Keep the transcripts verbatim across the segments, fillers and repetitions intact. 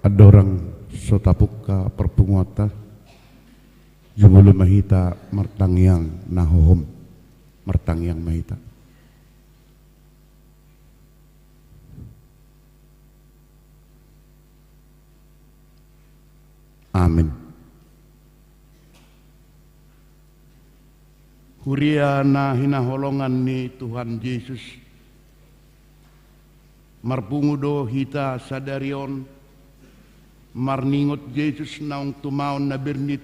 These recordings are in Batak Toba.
Andorang so tapungka parpunguanta, jumolo ma hita martangiang na hohom. Martangiang ma hita. Amen. Huria na hinaholongan ni Tuhan Jesus, marpungu do hita sadari on, marningot Jesus naung tumaon na bernit,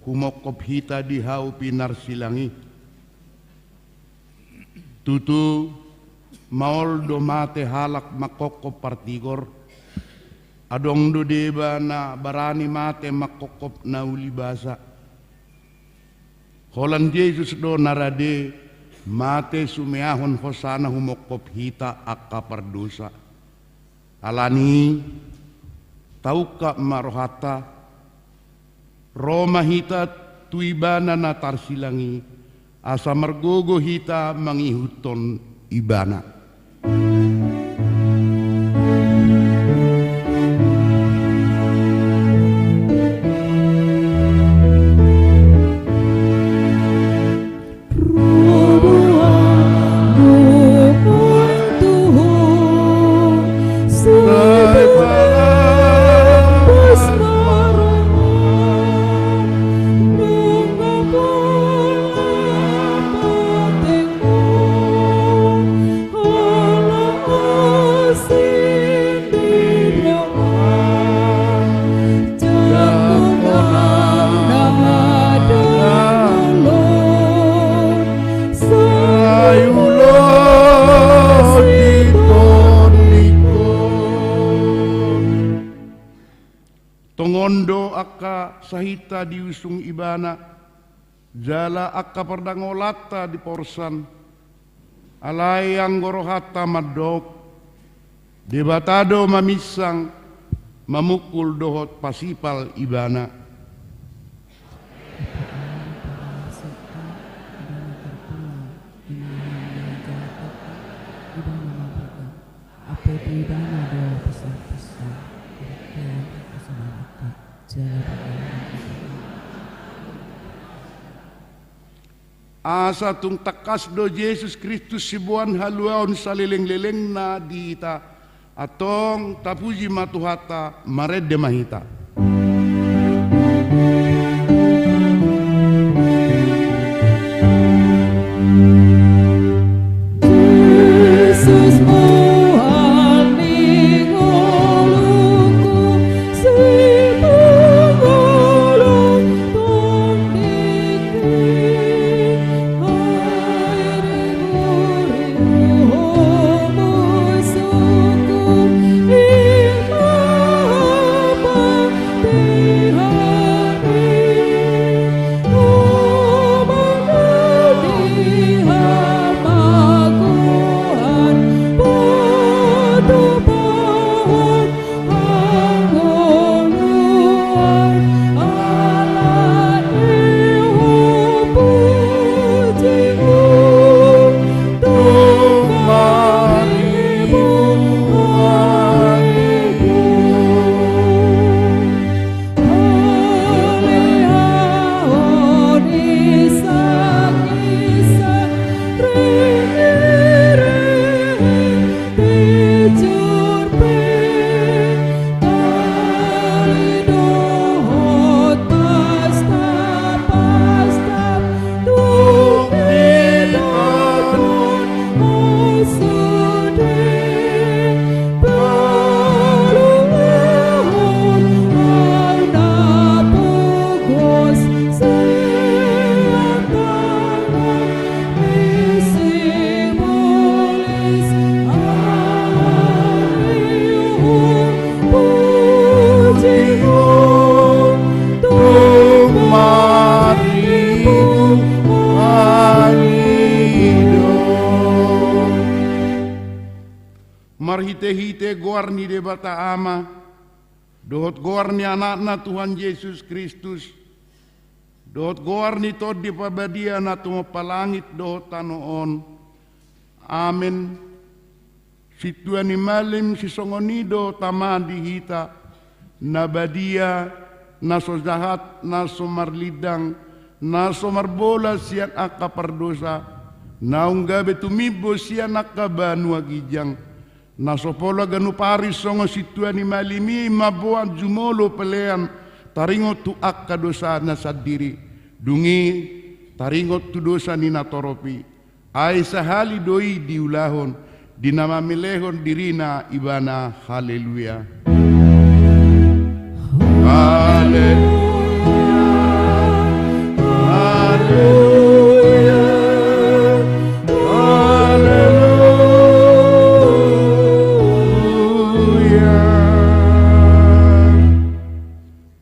humongkop hita di hau pinarsilang i. Tutu, maol do mate halak manghophop partigor. Adong do deba na barani mate manghophop na uli basa. Holan Jesus do na rade mate sumeahon hosana humongkop hita angka pardosa. Alani i, taungkap ma rohanta, ro ma hita tu Ibana na tarsilang i, asa margogo hita mangihuthon Ibana. Tongon do angka sahitta diusung Ibana, jala angka pardangolanta diporsan. Alai anggo rohanta mandok, Debata do maminsang, mamungkul dohot pasipal Ibana. Apo tu Ibana do pasang-pasang, jala Asa tung tangkas do Jesus Kristus siboan haluaon saleleng-lelengna di hita, antong tapuji ma Tuhanta, marende ma hita. Marhite-hite goar ni Debata Ama, dohot goar ni Anakna Tuhan Jesus Kristus, dohot goar ni Tondi Parbadia na tumompa langit dohot tano on. Amen. Sintua ni malim sisongon i do tama di hita, Na badia, na so jahat, na so marlindang, na so marbola sian angka pardosa, naung gabe tumimbo sian angka banua ginjang, na so pola ganup ari songon sintua ni malim i mamboan jumolo pelean, taringot tu angka dosana sandiri. Dung i taringot tu dosa ni natorop i. Ai sahali do i diulahon, di na mamelehon dirina ibana. Haleluya. Haleluya. Haleluya. Haleluya.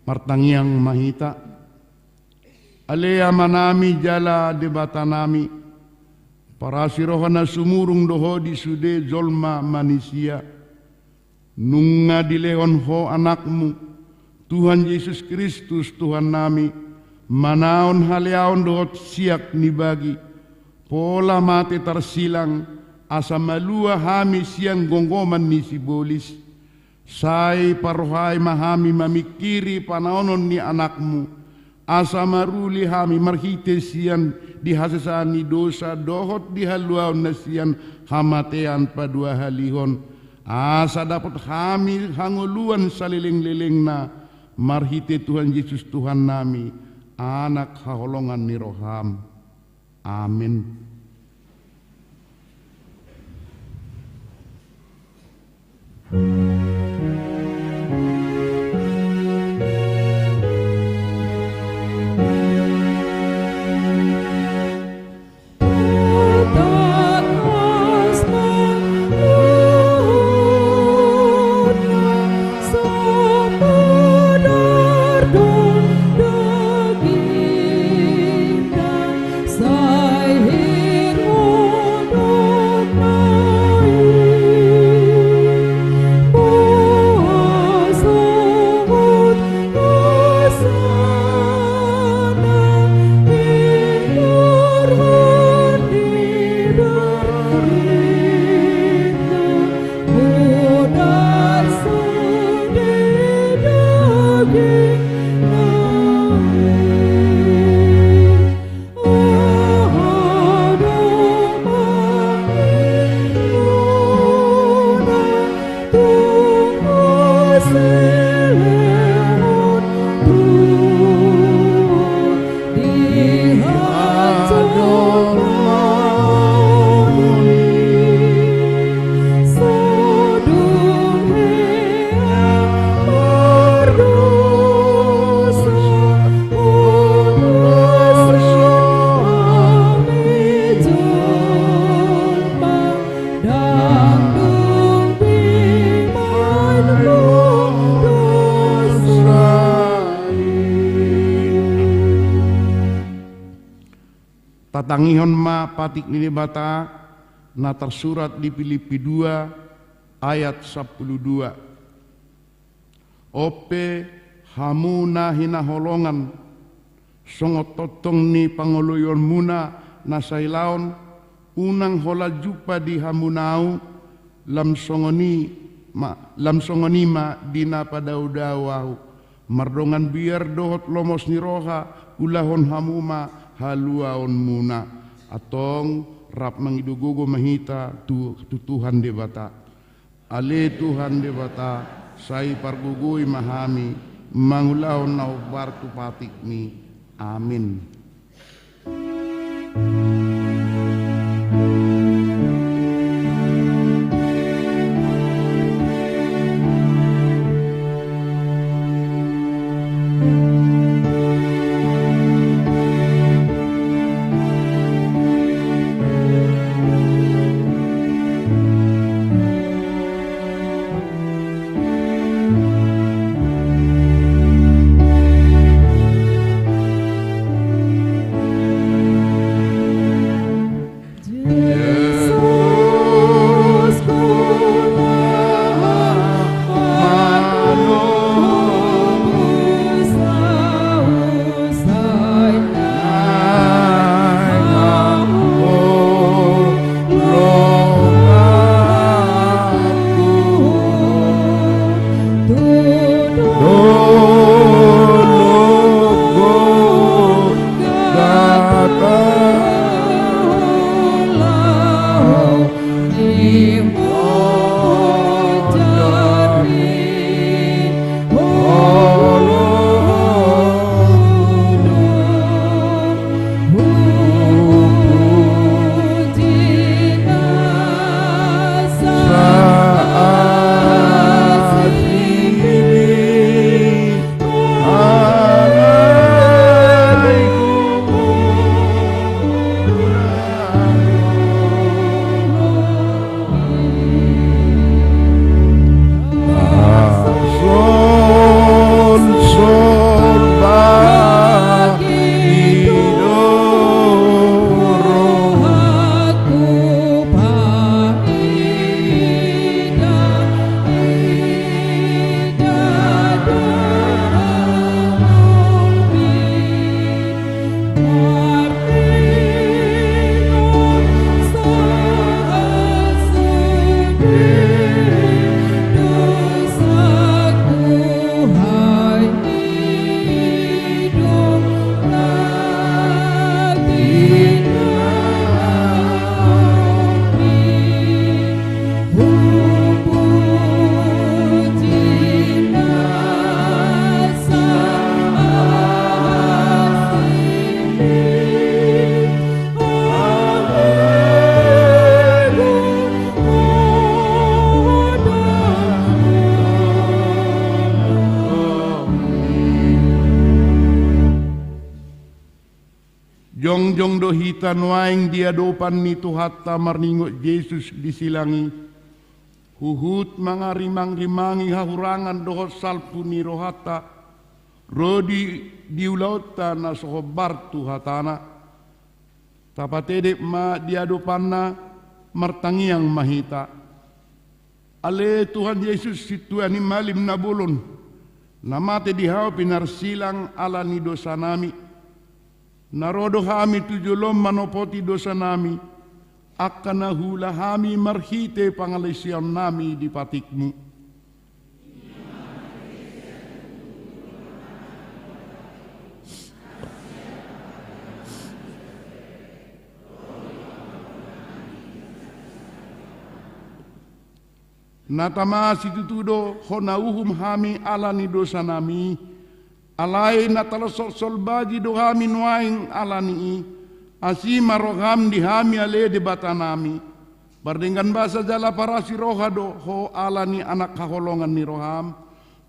Martangiang ma hita. Ale Amanami jala Debatanami, parasi roha na sumurung do Ho di sude jolma manisia. Nunga dilehon Ho Anakmu, Tuhan Jesus Kristus Tuhannami, manaon haleaon dohot siak ni bagi, pola mate tarsilang, asa malua hami sian gomgoman ni sibolis. Sai parrohai ma hami mamingkiri panaonon ni Anakmu, asa maruli hami marhite sian di hasesaan ni dosa dohot di haluaon na sian hamatean paduahalihon, asa dapot hami hangoluan salelenglelengna, marhite Tuhan Jesus Tuhannami, Anak haholongan ni roham. Amin. Tatangihon ma patik ni Debata na tarsurat di Pilippi dua ayat sampulu dua. On pe hamu na hinaholongan, songon tongtong ni pangoloionmuna na sailaon, unang holan jumpa di hamu na ahu, lam songon i ma, lam songon i ma di na padaodao ahu. Mardongan biar dohot lomos ni roha ulahon hamu ma haluaonmuna. Antong rap mangido gogo ma hita tu, tu Tuhan Debata. Ale Tuhan Debata, sai pargogoi ma hami mangulahon na hombar tu patikmi. Amin. Jongjong do hita nuaeng di adopan ni Tuhanta marningot Jesus di silang i, huhut mangarimangrimangi hahurangan dohot salpu ni rohanta, ro di, di ulaonta na so hombar tu hataNa. Tapatedek ma di adopanNa, martangiang ma hita. Ale Tuhan Jesus, sintua ni malim na bolon, na mate di hau pinarsilang ala ni dosanami, na ro do hami tu jolom manopoti dosanami, angka na huula hami marhite pangalaosionnami di patikMu. Na tama situtu do Ho na uhum hami ala ni dosanami, alai na tarsolsol bagi do hami nuaeng ala ni i. Asi ma rohaM di hami ale Debatanami. Pardenggan basa jala parasi roha do Ho ala ni Anak haholongan ni rohaM,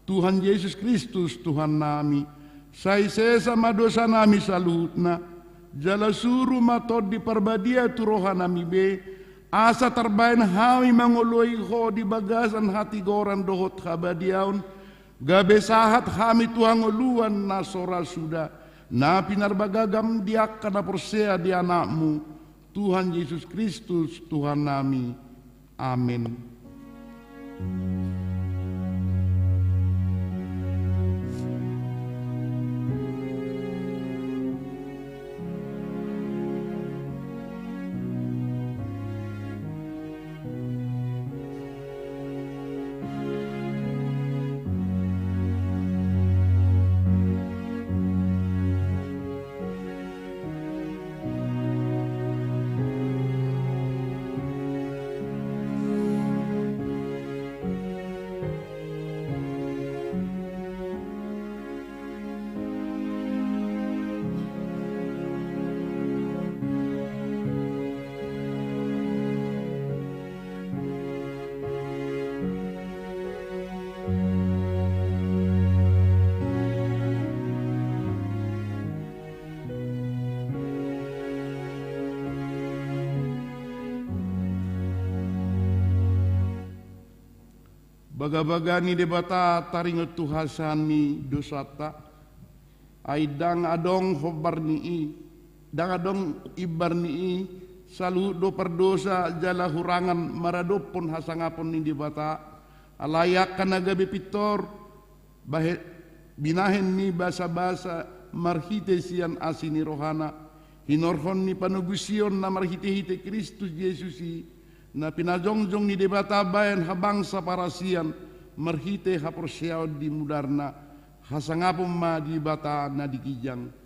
Tuhan Jesus Kristus Tuhannami. Sai sesa ma dosanami saluhutna, jala suru ma Tondi Parbadia tu rohanami be, asa tarbaen hami mangoloi Ho di bagasan hatigoran dohot habadiaon, gabe sahat hami tu hangoluan na so ra suda, na pinarbagagaM di angka na porsea di AnakMu, Tuhan Jesus Kristus Tuhannami. Amen. Bagabaga ni Debata taringot tu hasesaan ni dosanta. Ai ndang adong hombar ni i, ndang adong imbar ni i, saluhut do pardosa jala hurangan maradophon hasangapon ni Debata. Alai angka na gabe pintor, bahe-, binahen ni basabasa marhite sian asi ni rohana, hinorhon ni panogusion na marhitehite Kristus Jesus i, na pinajongjong ni Debata bahen habangsa parasian marhite haporseaon di mudarna, hasangapon ma Debata na di ginjang.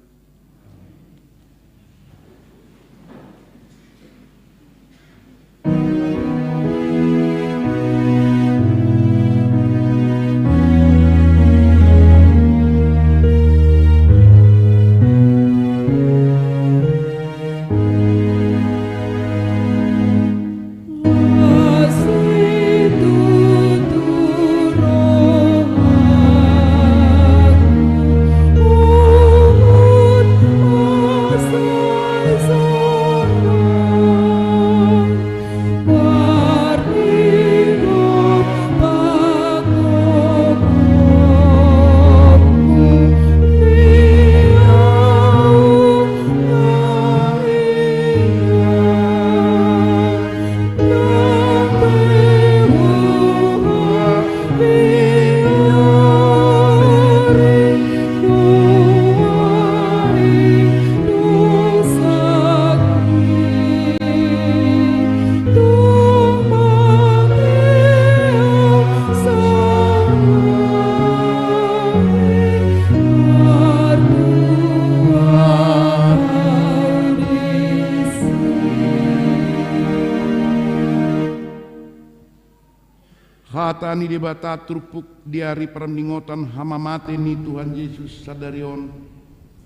Hata ni Debata turpuk di ari parningotan hamamate ni Tuhan Jesus sadari on,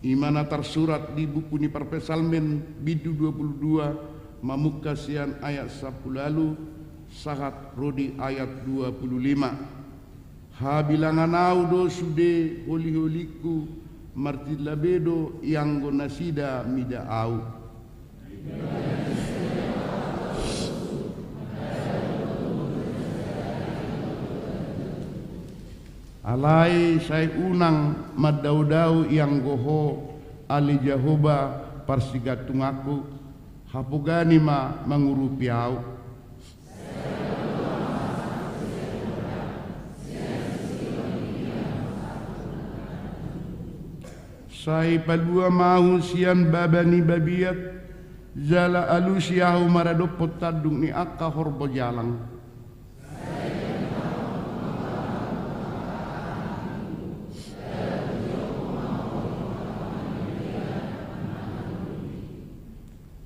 i ma na tarsurat di buku ni Parpsalmen bindu dua pulu dua, mamungka sian ayat sampulu ualu sahat ro di ayat dua pulu lima. Habilangan ahu do sude holiholingku, Martilla be do ianggo nasida mida ahu. Alai sai unang mandaodao ianggo ho, ale Jahowa parsigantunganku, hapogani ma mangurupi ahu. Sai palua ma ahu sian baba ni babiat, jala alusi ahu maradophon tanduk ni angka horbo jalang.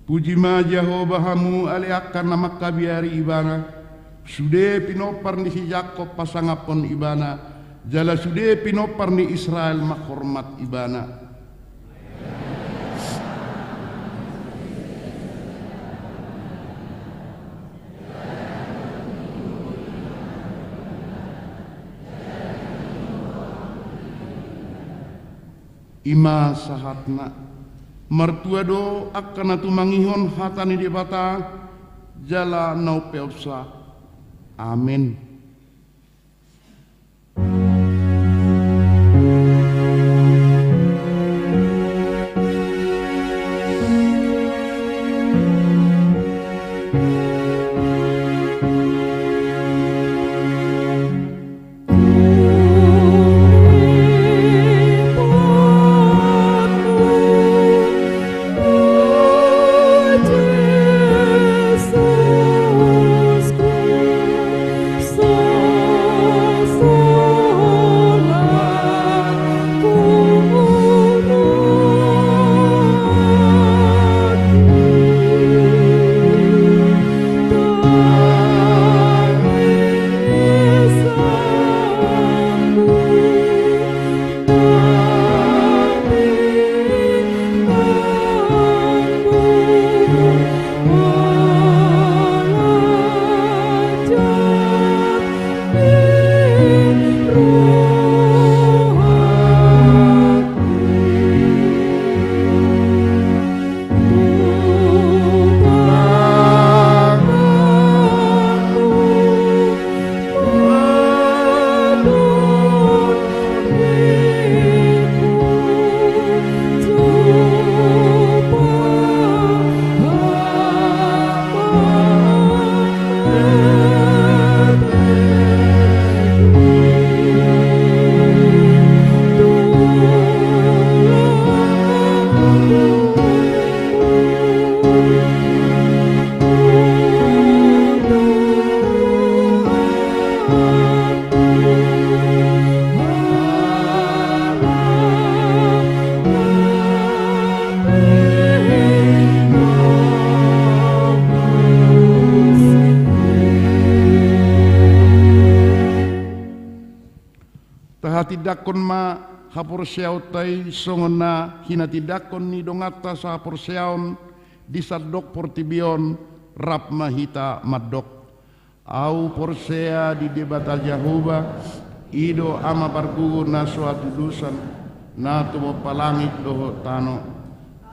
Puji ma Jahowa hamu ale angka na mangkabiari Ibana, sude pinompar ni si Jakkob pasangaphon Ibana, jala sude pinompar ni Israel manghormat Ibana. I ma sahatna. Martua do angka na tumangihon hata ni Debata jala na umpeopsa. Amen. Tahatindangkon ma haporseaonta i songon na hinatindangkon ni donganta sahaporseaon di sandok portibi on. Rap ma hita mandok. Ahu porsea di Debata Jahowa, i do Ama pargogo na so hatudosan, na tumompa langit dohot tano.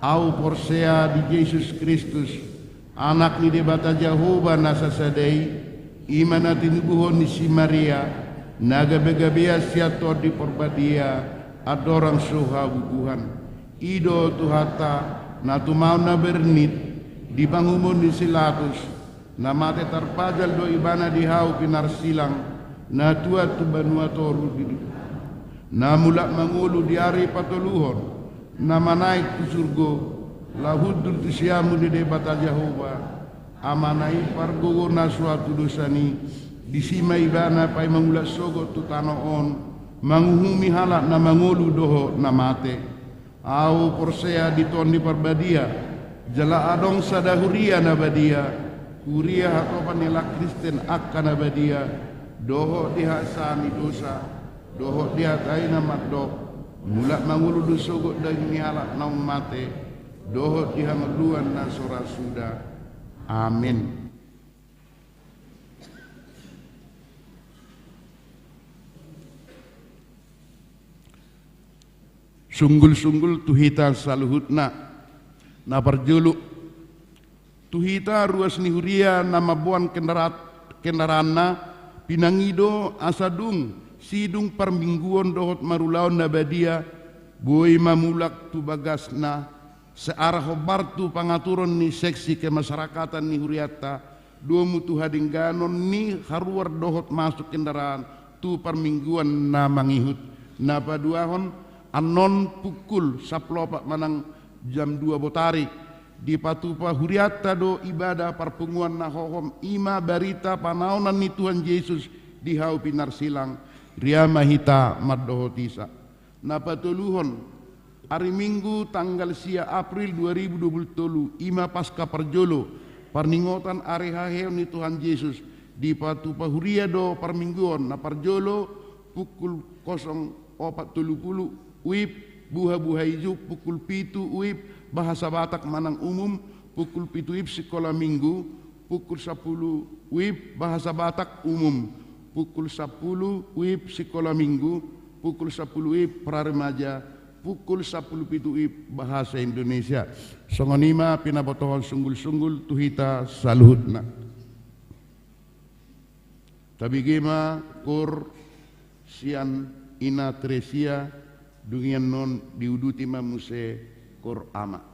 Ahu porsea di Jesus Kristus, Anak ni Debata Jahowa na sasada i, i ma na tinubuhon ni si Maria, na gabegabean sian Tondi Parbadia, andorang so habubuhan. I do Tuhanta, na tumaon na bernit, di panguhumon ni si Latus, na mate tarpajal do ibana di hau pinarsilang, na tuat tu banua toru di, na mulak mangolu di ari patoluhon, na manaek tu surgo, laho hundul tu siamun ni Debata Jahowa, Amana i pargogo na so hatudosan i, disi ma ibana paima mulak sogot tu tano on, manguhumi halak na mangolu dohot na mate. Ahu porsea di Tondi Parbadia, jala adong sada huria na badia, huria hatopan ni halak Kristen angka na badia, dohot di hasesaan ni dosa, dohot di hata i na mandok, mulak mangolu do sogot daging ni halak naung mate, dohot di hangoluan na so ra suda. Amen. Sunggul-sunggul tu hita saluhutna. Na parjolo, tu hita ruas ni huria na mamboan kendarat-, kendaraanna, pinangido asa dung sidung parmingguon dohot marulaon na badia, boi ma mulak tu bagasna, searah hombar tu pangaturon ni seksi kemasyarakatan ni hurianta, domu tu hadengganon ni haruar dohot masuk kendaraan tu parmingguan na mangihut. Na paduahon, annon pukul sampulu opat manang jam dua botari, dipatupa hurianta do ibadah parpunguan na hohom, i ma barita panaonan ni Tuhan Jesus di hau pinarsilang, ria ma hita mandohotisa. Na patoluhon, ari Minggu tanggal sia April dua ribu dua puluh tolu, i ma Paskah parjolo, parningotan ari haheheon ni Tuhan Jesus, dipatupa huria do parmingguon. Na parjolo, pukul kosong opat tolu pulu WIB, buha-buha ijuk, pukul pitu WIB, bahasa Batak manang umum, pukul pitu WIB sikola Minggu, pukul sampulu WIB, bahasa Batak umum, pukul sampulu WIB sikola Minggu, pukul sampulu WIB pra remaja, pukul sampulu pitu WIB bahasa Indonesia. Songon i ma pinabotohon sunggul-sunggul tu hita saluhutna. Tabege ma koor sian Ina Tresia, dung i annon diuduti ma muse koor ama.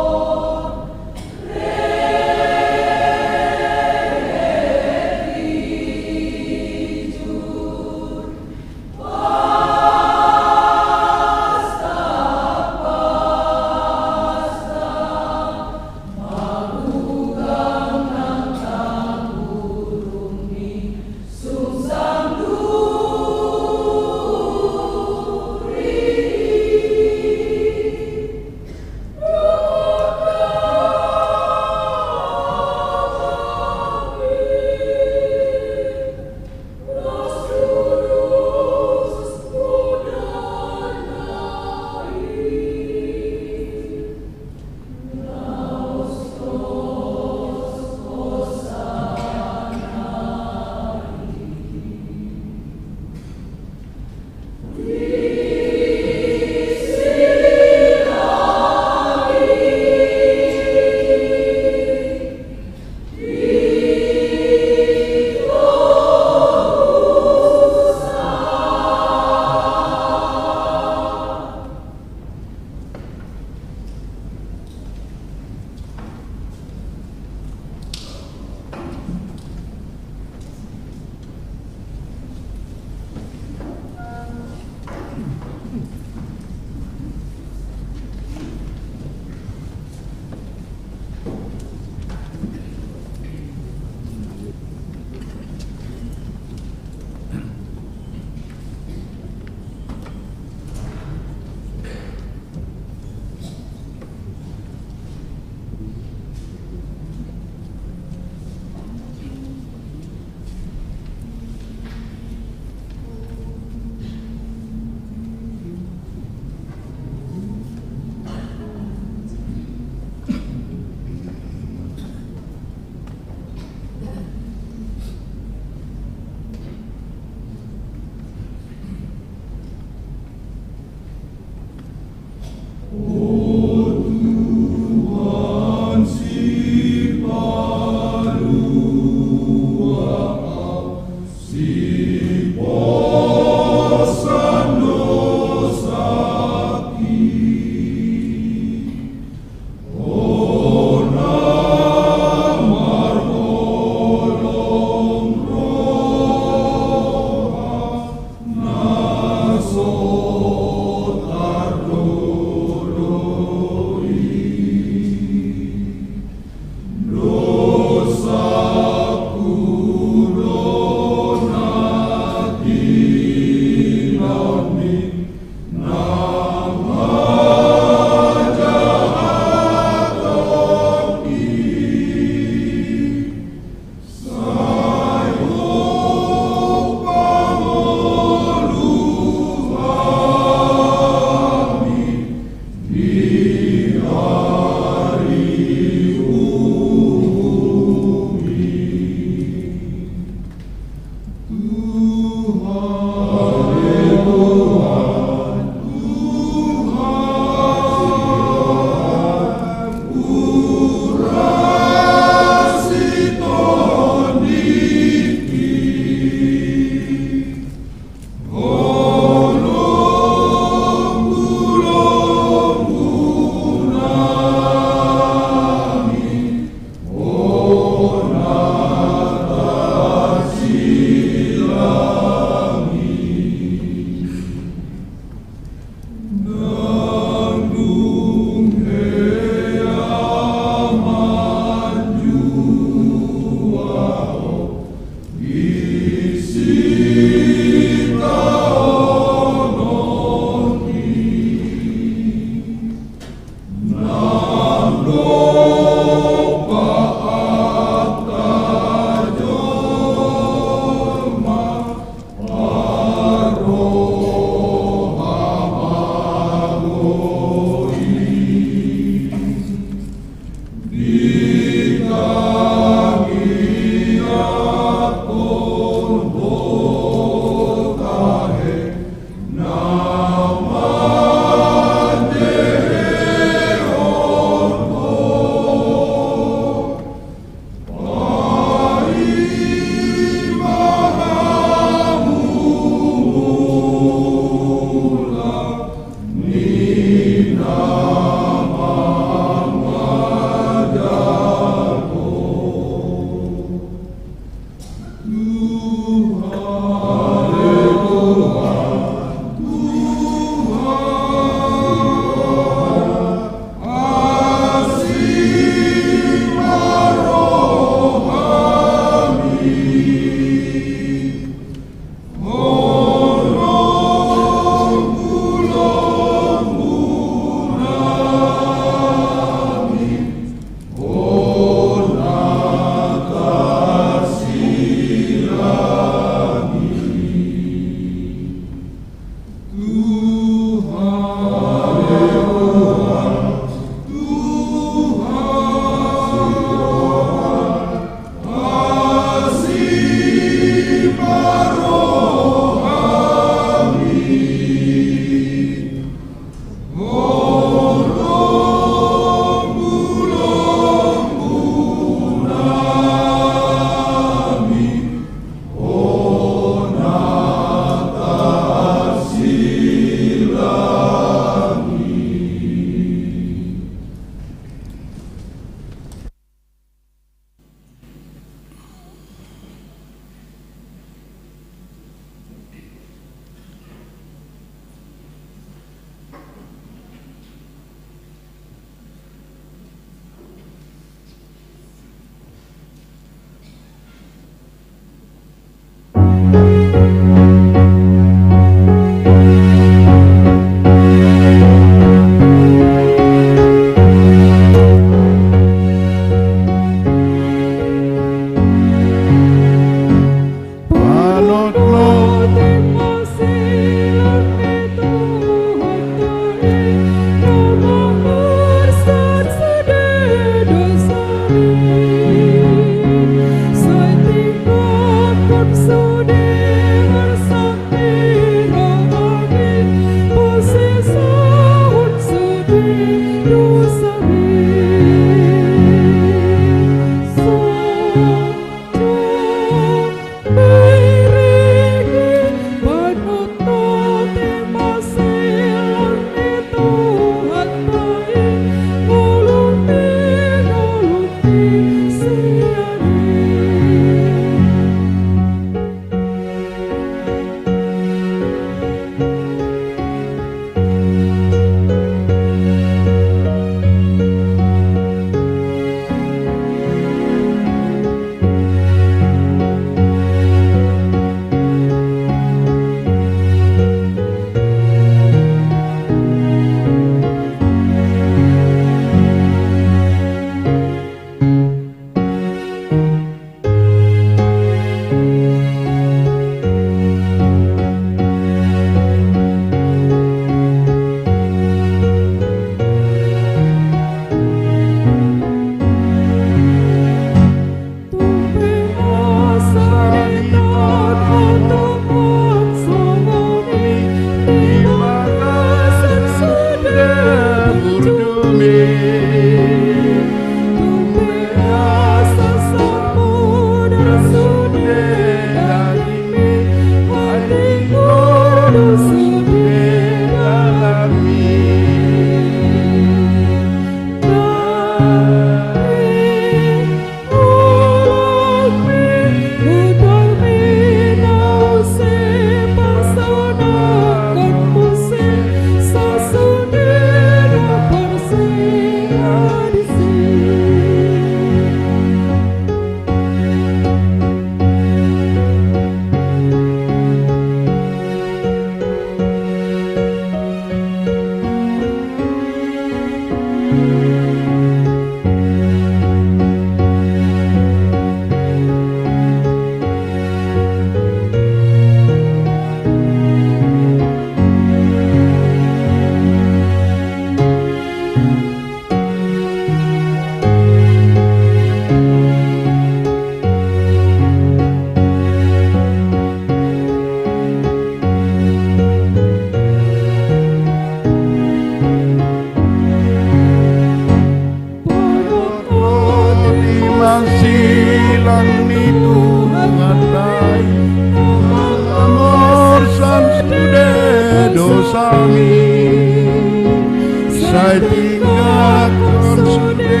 Sai tinggalhon sude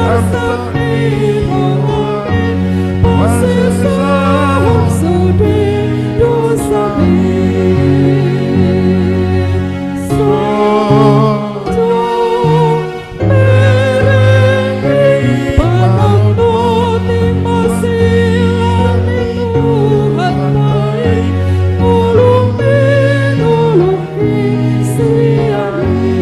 arsak ni rohami, pasesahon sude dosami. Sojo bereng i panonton ni masilang ni Tuhanta i, ngolumi, ngolumi sian i.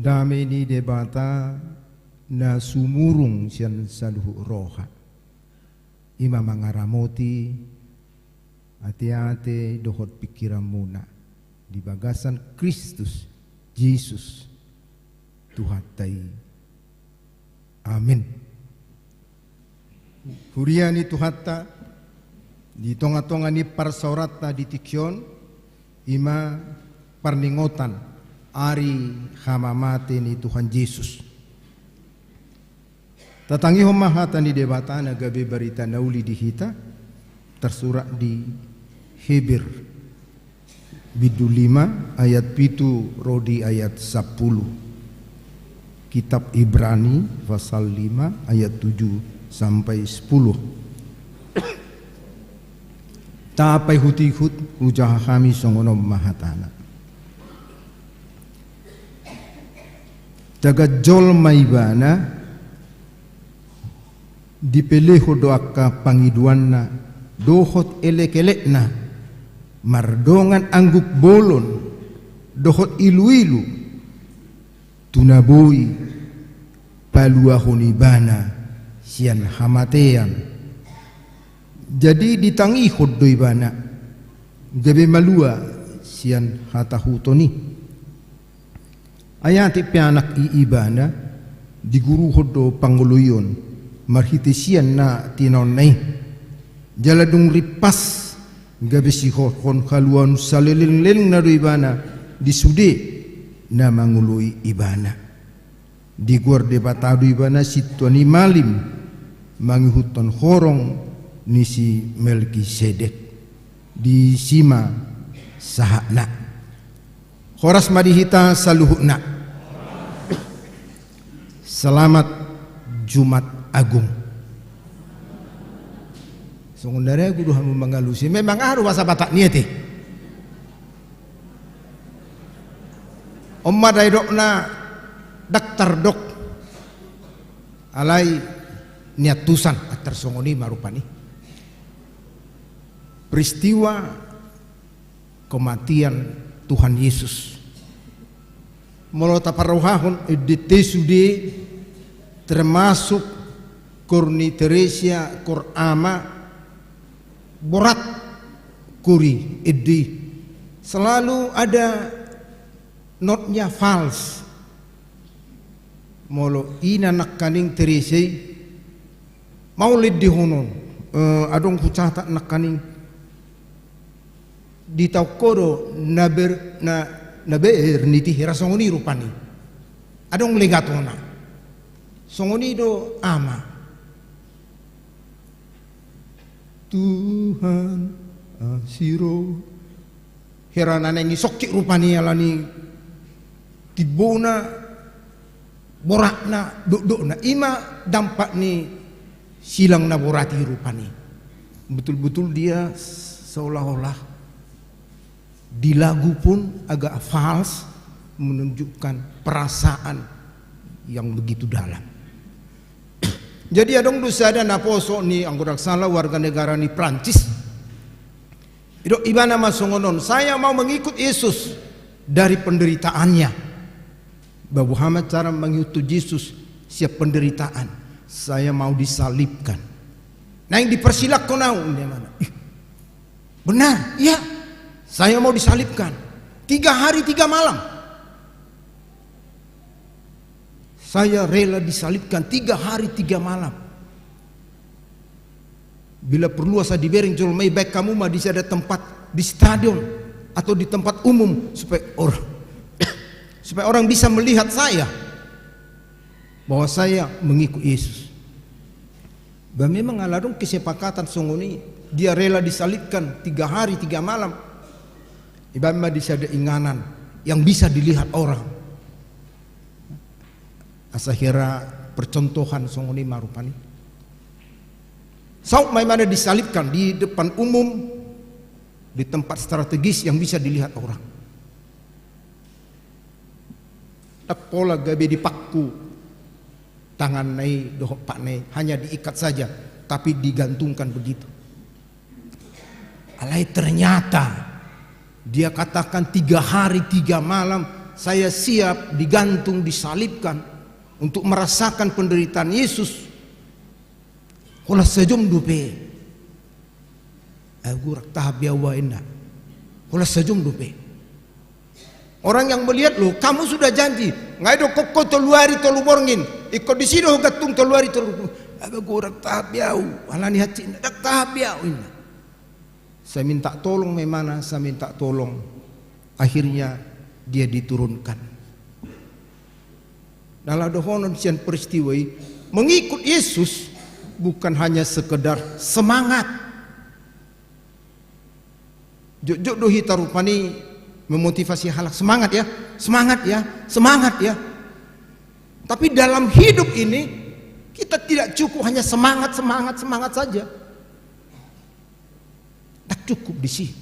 Dame ni Debata na sumurung sian saluhut roha, i ma mangaramoti ateate dohot pingkiranmuna di bagasan Kristus Jesus Tuhanta i. Amen. Huria ni Tuhanta, di tongatonga ni parsaoranta di tingki on, i ma parningotan ari hamamate ni Tuhan Jesus. Tatangihon ma hata ni Debata na gabe barita na uli di hita, tarsurat di Heber bindu lima ayat pitu ro di ayat sampulu. Kitab Ibrani pasal lima ayat tujuh sampai sepuluh. Tapaihut-ihut hujaha hami songon on ma hatana. Tagan jolma ibana, dipelehon do angka pangidoanna dohot elek-elekna, mardongan angguk bolon dohot ilu-ilu, tu na boi paluahon ibana sian hamatean. Jadi ditangihon do ibana, gabe malua sian hatahuton i. Ai atik pe anak i ibana, diguruhon do pangoloion marhite sian na tinaonna i. Jala dung rimpas, gabe sihorhon haluaon salelenglelengna do ibana di sude na mangoloi ibana. Digoar Debata do ibana sintua ni malim, mangihuthon horong ni si Melkisedek. Disi ma sahatna. Horas ma di hita saluhutna. Selamat Jumat Agung. Songon na ragu do hamu mangalusi, memang aha do bahasa Batak ni ate? On ma didokna ndang tardok. Alai niantusan, ndang tarsongon i ma rupani. Peristiwa kematian Tuhan Yesus. Molo taparrohahon ende-ende sude, termasuk Korni Teresia, Kor Ama, borat kori ende i. Selalu ada notnya fals. Molo ina nangkaning Teresia i, maol endehonon, eh, adong hucatat nangkaning. Ditaon ho do na ber-, na, na bernit i, hira songon i rupani. Adong legatona. Songon i do Ama. Tuhan, asi ro. Hira na naeng disongkit rupani alani timbona, boratna, dokdokna. I ma dampak ni silang na borat i rupani. Betul-betul dia seolah-olah di lagu pun agak fals, menunjukkan perasaan yang begitu dalam. Jadi adong do sada naposo ni, anggo ndang salah, warga negara ni Prancis. Didok ibana ma songon on, "Saya mau mengikut Yesus dari penderitaannya." Ba boha ma cara mangihuthon Jesus sian penderitaan? "Saya mau disalibkan." Naeng dipersilakhon au, ninna ibana. Ih, benar, iya. Saya mau disalibkan. Tiga hari, tiga malam. Saya rela disalibkan tiga hari, tiga malam. Bila perlu asa dibereng jolma i, baen hamu ma di sada tempat, di stadion atau di tempat umum, supaya orang, supaya orang bisa melihat saya bahwa saya mengikut Yesus. Ba memang ala adong kesepakatan songon i, dia rela disalibkan tiga hari, tiga malam. Ibaen ma di sada inganan yang bisa dilihat orang. Asa hira percontohan songon i ma rupani. Saut ma ibana disalibkan di depan umum, di tempat strategis yang bisa dilihat orang. Ndang pola gabe dipangku tanganna i dohot patna i, hanya diikat saja, tapi digantungkan begitu. Alai ternyata dia katakan, "Tiga hari, tiga malam saya siap digantung, disalibkan untuk merasakan penderitaan Yesus." Holan sajom dope. "Ai gogo, ndang tahan be au," ninna. Holan sajom dope. Orang yang melihat, "Loh, kamu sudah janji. Nga didokkon ho tolu ari tolu borngin. Ingkon disi do ho gantung tolu ari tolu borngin." "Ai gogo, ndang tahan be au. Alani hansit, ndang tahan be au," ninna. Saya minta tolong ma ibana, saya minta tolong. Akhirnya dia diturunkan. Ala dohonon sian peristiwa i, mengikut Yesus bukan hanya sekedar semangat. Jotjot do hita rupani memotivasi halak, "Semangat ya, semangat ya, semangat ya." Tapi dalam hidup ini, kita tidak cukup hanya semangat, semangat, semangat saja. Tidak cukup di sini.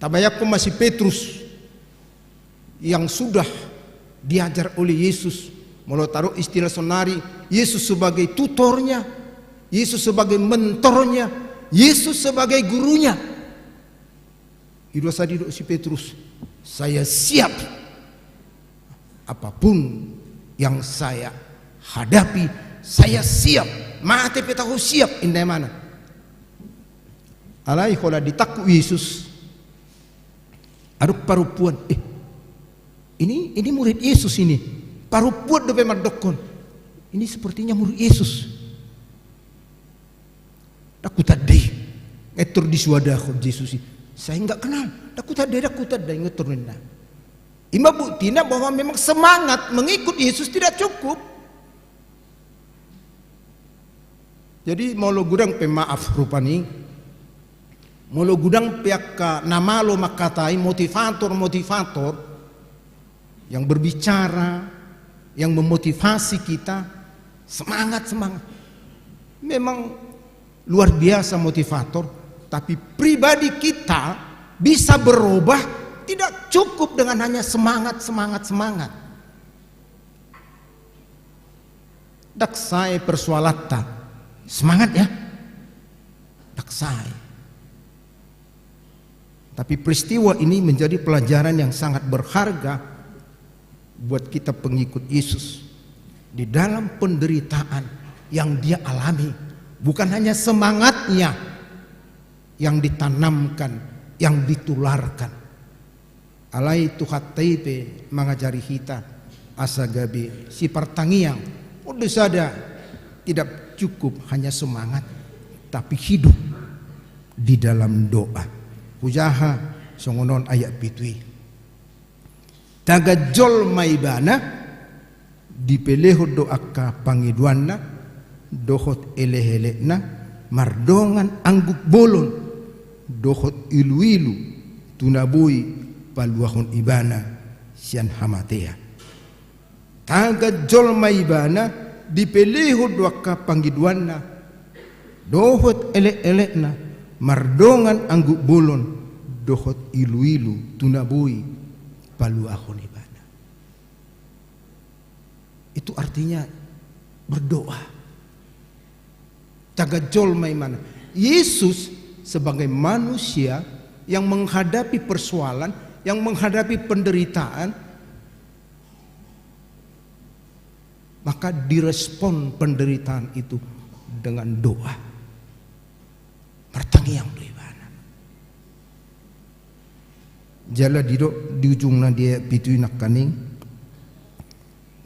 Tabayangkon ma si Petrus yang sudah diajar oleh Yesus. Molo taruh istilah sonari, Yesus sebagai tutornya, Yesus sebagai mentornya, Yesus sebagai gurunya. Ido asa didok si Petrus, "Saya siap. Apapun yang saya hadapi, saya siap. Mate pe tahu siap," inna imana. Alai holan ditangkup Yesus, adong parompuan, "Eh, ini, ini murid Yesus ini." Parompuan dope mandokkon, "Ini sepertinya murid Yesus." "Ndang hutandai." Ngettor disuadahon Jesus i. "Saya nggak kenal. Ndang hutandai, ndang hutandai," ngettor ninna. Ima buktina bahwa memang semangat mengikut Yesus tidak cukup. Jadi molo godang pe, maaf, rupani, molo godang pe angka na malo mangkatai, motivator-motivator yang berbicara, yang memotivasi kita, semangat, semangat. Memang luar biasa motivator, tapi pribadi kita bisa berubah, tidak cukup dengan hanya semangat, semangat, semangat. Ndang sae persoalanta semangat, ya. Ndang sae. Tapi peristiwa ini menjadi pelajaran yang sangat berharga buat kita pengikut Yesus. Di dalam penderitaan yang dia alami, bukan hanya semangatnya yang ditanamkan, yang ditularkan. Alai Tuhanta i pe mangajari hita asa gabe sipartangiang. Poda sada, tidak cukup hanya semangat, tapi hidup di dalam doa. Hujaha songon on ayat pitu i. Tagan jolma ibana, dipelehon do angka pangidoanna dohot elek-elekna, mardongan angguk bolon dohot ilu-ilu, tu na boi paluahon ibana sian hamatean. Tagan jolma ibana, dipelehon do angka pangidoanna dohot elek-elekna, mardongan angguk bolon dohot ilu-ilu, tu na boi paluahon ibana. Itu artinya berdoa. Tagan jolma ibana. Yesus sebagai manusia yang menghadapi persoalan, yang menghadapi penderitaan, maka direspon penderitaan itu dengan doa. Martangiang do ibana. Jala didok di ujungna di ayat pitu i nangkaning,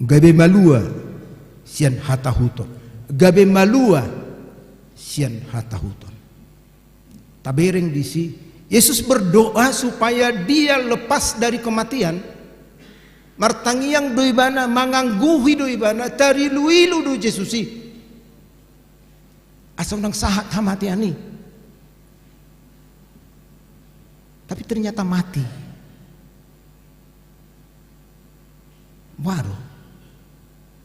gabe malua sian hatahuton. Gabe malua sian hatahuton. Tabereng disi, Yesus berdoa supaya dia lepas dari kematian. Martangiang do ibana, mangangguhi do ibana, tarilu-ilu do Jesus i. Asa unang sahat hamatean i. Tapi ternyata mati. Boha do?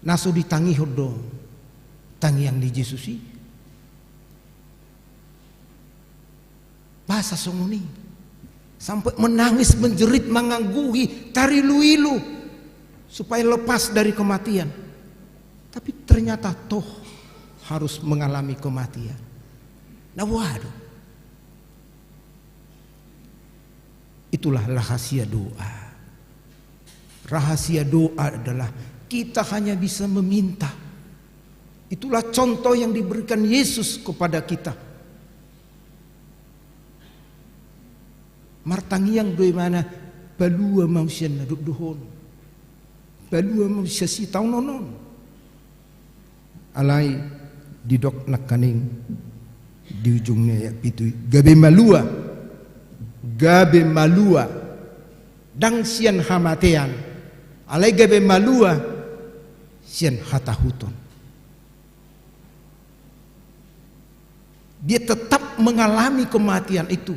Na so ditangihon do tangiang ni Jesus i? Boasa songon i? Sampai menangis, menjerit, mangangguhi, tarilu-ilu supaya lepas dari kematian. Tapi ternyata toh harus mengalami kematian. Na boha do? Itulah rahasia doa. Rahasia doa adalah kita hanya bisa meminta. Itulah contoh yang diberikan Yesus kepada kita. Martangiang do ibana, palua ma au sian na dohonon. Palua ma au sian sitaonon on. Alai didok nangkaning di ujung ni ayat pitu i, gabe malua, gabe malua, ndang sian hamatean, alai gabe malua sian hatahuton. Dia tetap mengalami kematian itu.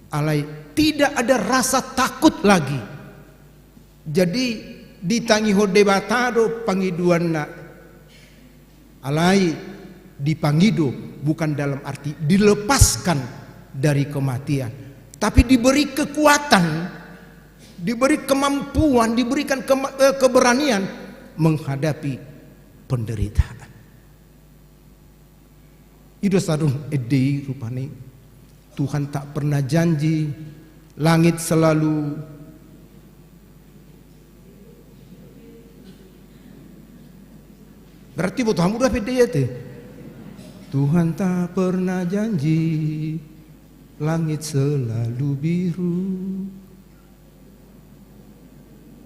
Alai tidak ada rasa takut lagi. Jadi, Ditangihon Debata do pangidoanna. Alai dipangido bukan dalam arti dilepaskan dari kematian, tapi diberi kekuatan, diberi kemampuan, diberikan kema-, eh, keberanian menghadapi penderitaan. I do sadun ende i rupani. Tuhan tak pernah janji langit selalu. Berarti buat hamu dah pede ya te. Tuhan tak pernah janji langit selalu biru.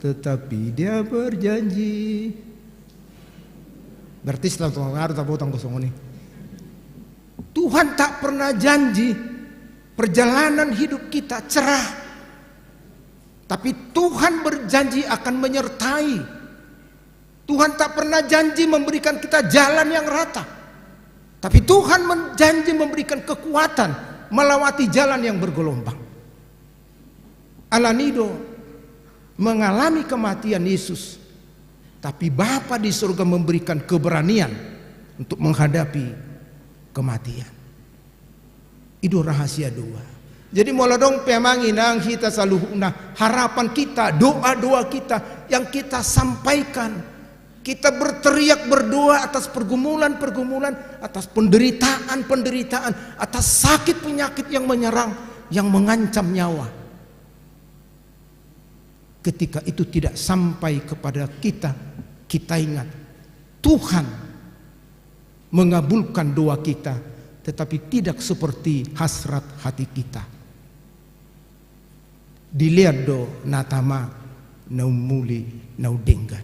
Tetapi Dia berjanji. Berarti setelah Tuhan harus tak potong kosong ini. Tuhan tak pernah janji perjalanan hidup kita cerah. Tapi Tuhan berjanji akan menyertai. Tuhan tak pernah janji memberikan kita jalan yang rata. Tapi Tuhan men-, janji memberikan kekuatan melewati jalan yang bergelombang. Alani do mengalami kematian Yesus, tapi Bapa di surga memberikan keberanian untuk menghadapi kematian. I do rahasia dua. Jadi molo adong pe amang inang hita saluhutna, harapan kita, doa-doa kita yang kita sampaikan, kita berteriak berdoa atas pergumulan-pergumulan, atas penderitaan-penderitaan, atas sakit penyakit yang menyerang, yang mengancam nyawa. Ketika itu tidak sampai kepada kita, kita ingat Tuhan mengabulkan doa kita, tetapi tidak seperti hasrat hati kita. Dilean do na tama, na umuli, na umdenggan.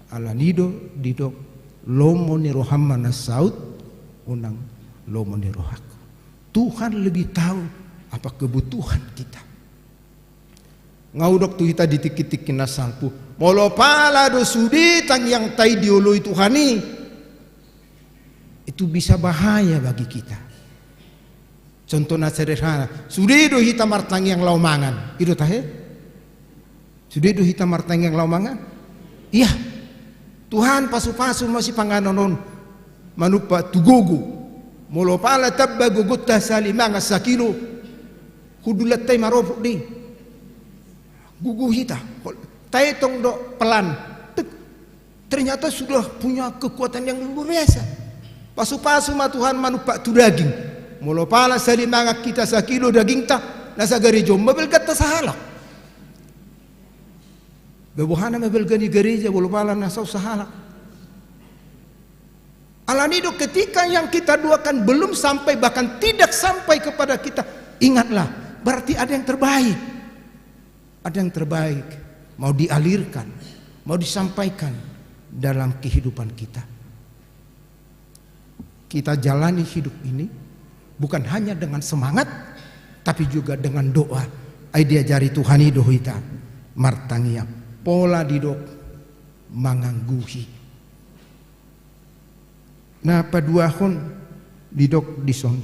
Alani do didok, lomo ni roham ma na saut, unang lomo ni rohangku. Tuhan lebih tahu apa kebutuhan kita. Nga hudok tu hita di tingki-tingki na salpu. Molo pala do sude tangiangta i dioloi Tuhan i, itu bisa bahaya bagi kita. Contoh na sederhana, sude do hita martangiang laho mangan. I do tahe? Sude do hita martangiang laho mangan? Iya. Tuhan, pasu-pasu ma sipanganon on manumpak tu gogo. Molo pala tamba gogonta sahali mangan sakilo, hundulanta i maropot do i. Gogo hita. Taetong do pelan. Tek. Ternyata sudah punya kekuatan yang luar biasa. Pasu-pasu ma Tuhan manumpak tu daging. Molo pala sahali mangan hita sakilo dagingta, na sagareja on ma balganta sahalak. Boha nama balga ni gareja molo pala na saut sahalak. Alani do ketika yang kita doakan belum sampai, bahkan tidak sampai kepada kita, ingatlah, berarti ada yang terbaik. Ada yang terbaik mau dialirkan, mau disampaikan dalam kehidupan kita. Kita jalani hidup ini bukan hanya dengan semangat, tapi juga dengan doa. Ai diajari Tuhan i do hita martangiang. Pola didok mangangguhi. Na paduahon didok dison.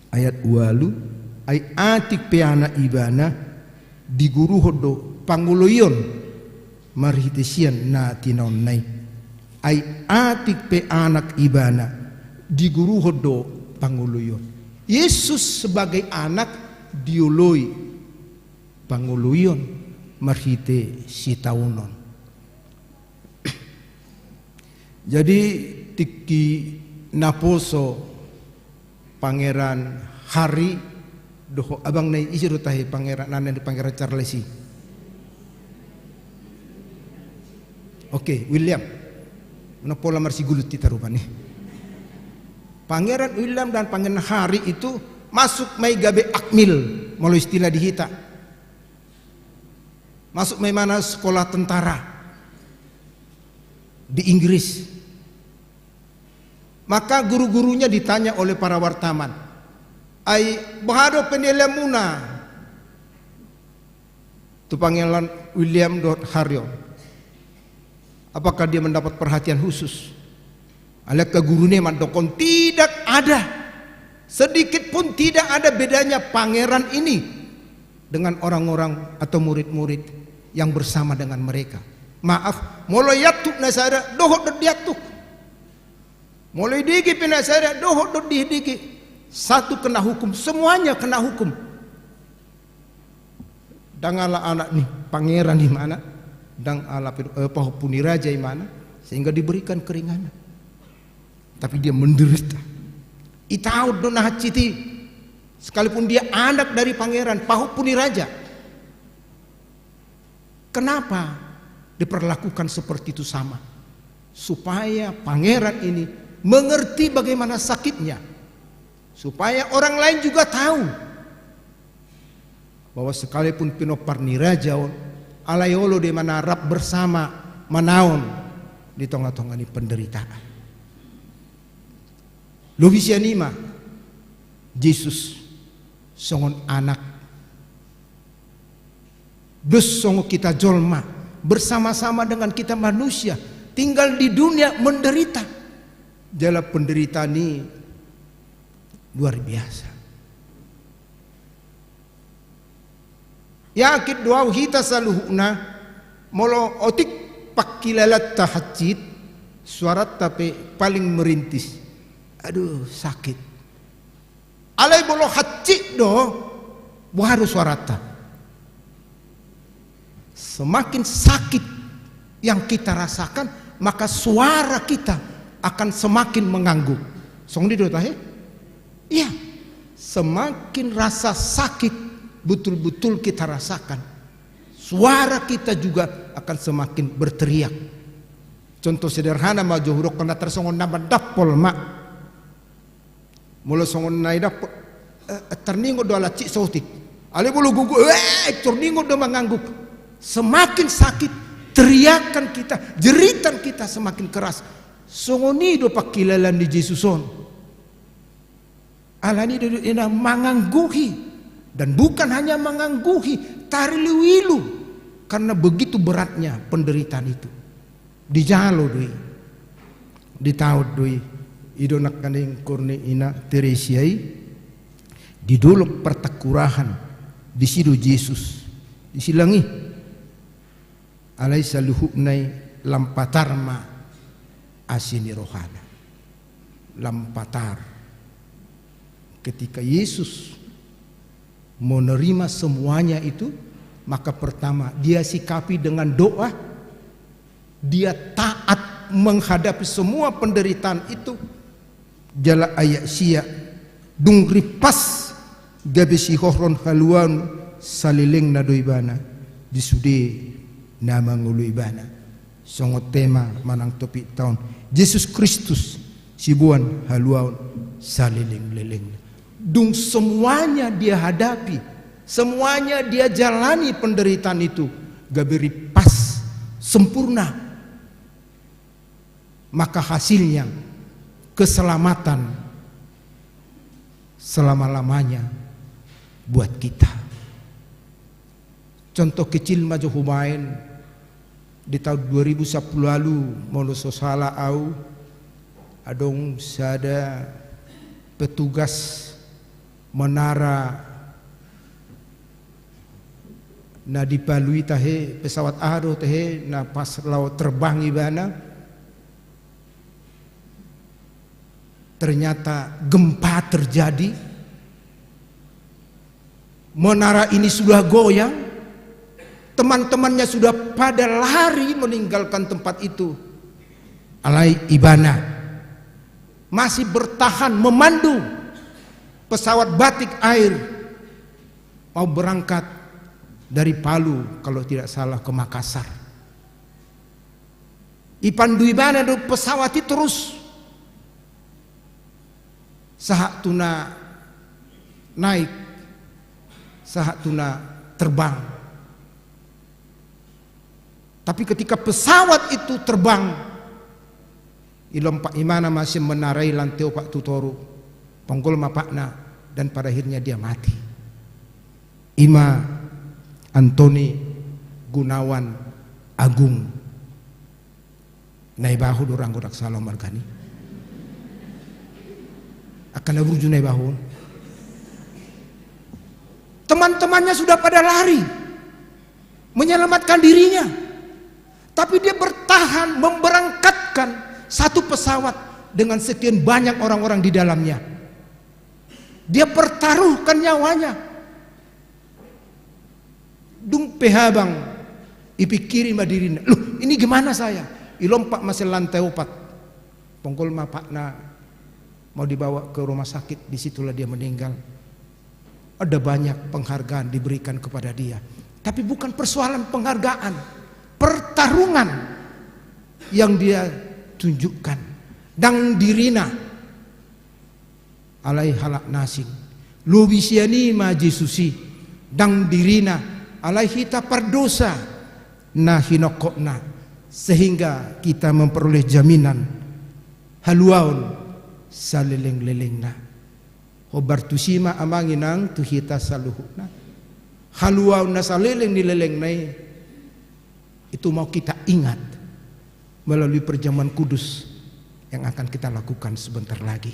Ayat ualu, ai atik pe anak ibana diguruhon do pangoloion marhite sian na tinaonna i. Ai atik pe anak ibana diguruhon do pangoloion. Yesus sebagai anak dioloi pangoloion marhite sitaunon. Jadi tingki naposo Pangeran Harry dohot abangna i, ise do tahe Pangeran, anakna ni Pangeran Charles i? Oke, William. Na pola marsigulut hita rupani. Pangeran William dan Pangeran Harry itu masuk ma i gabe akmil, molo istilah di hita. Masuk ma ibana sekolah tentara di Inggris. Maka guru-gurunya ditanya oleh para wartawan, "Ai, boha do penilaianmuna tu Pangeran William dohot Harry on? Apakah dia mendapat perhatian khusus?" Alai angka guruna i mandokkon, "Tidak ada. Sedikit pun tidak ada bedanya pangeran ini dengan orang-orang atau murid-murid yang bersama dengan mereka. Maaf, molo iantuk nasada, dohot do diantuk. Molo idege pe nasada, dohot do didege. Satu kena hukum, semuanya kena hukum. Ndang ala anak ni pangeran ibana, ndang ala pahompu ni raja ibana, sehingga diberikan keringanan. Tapi dia menderita. Itaon do na hansit i, sekalipun dia anak dari pangeran, pahompu ni raja. Kenapa diperlakukan seperti itu sama? Supaya pangeran ini mengerti bagaimana sakitnya. Supaya orang lain juga tahu bahwa sekalipun pinompar ni raja on, alai olo do ibana rap bersama manaon di tonga-tonga ni penderitaan. Lobi sian i ma, Jesus songon anak. Dos songon kita jolma, bersama-sama dengan kita manusia, tinggal di dunia menderita. Jala penderitaan i luar biasa. Yakin do au hita saluhutna, molo otik pangkilalanta hansit, suaranta pe paling merintis. Aduh, sakit. Alai molo hansit do, boha do suaranta? Semakin sakit yang kita rasakan, maka suara kita akan semakin mengangguk. Songon i do tahe? Iya, semakin rasa sakit betul-betul kita rasakan, suara kita juga akan semakin berteriak. Contoh sederhana ma jo hudokkon, na tarsongon na mandampol ma. Molo songon na idampol, eh, tarningot do ala hansit saotik. Alai molo gogo, eh, tarningot do mangangguk. Semakin sakit, teriakan kita, jeritan kita semakin keras. Songon i do pangkilalaan ni Jesus on. Alani do ibana mangangguhi. Dan bukan hanya mangangguhi, tarilu-ilu. Karena begitu beratnya penderitaan itu. Dijalo do i. Ditaon do i. I do nangkaning ingkon ni ina Teresia i. Di dolok Partakurahan. Disi do Jesus. Disi lang i. Alai saluhutna i lam patar ma asi ni rohana. Lam patar. Ketika Yesus menerima semuanya itu, maka pertama, dia sikapi dengan doa, dia taat menghadapi semua penderitaan itu, jala ayat sia, dung rimpas gabe sihohon haluaon salelengna do ibana di sude na mangolu ibana. Songon tema manang topikta on, Jesus Kristus siboan haluaon saleleng-lelengna. Dung semuanya dia hadapi, semuanya dia jalani penderitaan itu, gabe rimpas, sempurna. Maka hasilnya keselamatan selama-lamanya buat kita. Contoh kecil ma jo hubaen, di taon dua ribu sampulu ualu, molo so sala au, adong sada petugas menara na di Palu i tahe, pesawat aha do tahe, na pas laho terbang ibana, ternyata gempa terjadi, menara ini sudah goyang, teman-temannya sudah pada lari meninggalkan tempat itu. Alai ibana masih bertahan memandu pesawat Batik Air mau berangkat dari Palu, kalau tidak salah, ke Makassar. Ipandu ibana do pesawat i terus sahat tu na naik, sahat tu na terbang. Tapi ketika pesawat itu terbang, ilompak ibana ma sian menara i lantai opat tu toru, ponggol ma patna, dan pada akhirnya dia mati. I ma Antoni Gunawan Agung. Na iba ho do, anggo ndang sala margana i. Angka na burju na iba ho. Teman-temannya sudah pada lari. menyelamatkan dirinya. Tapi dia bertahan memberangkatkan satu pesawat dengan sekian banyak orang-orang di dalamnya. Dia pertaruhkan nyawanya. Dung pe habang, ipikiri ma dirina, "Loh, ini gimana saya?" Ilompat ma sian lantai opat. Ponggol ma patna mau dibawa ke rumah sakit, disitulah dia meninggal. Ada banyak penghargaan diberikan kepada dia. Tapi bukan persoalan penghargaan, pertarungan yang dia tunjukkan. Ndang dirina alai halak na asing. Lobi sian i ma Jesus i, ndang dirina alai hita pardosa na hinongkotna, sehingga kita memperoleh jaminan haluaon saleleng-lelengna. Hombar tusi ma amang inang tu hita saluhutna. Haluaon na saleleng ni lelengna i, itu mau kita ingat melalui perjamuan kudus yang akan kita lakukan sebentar lagi.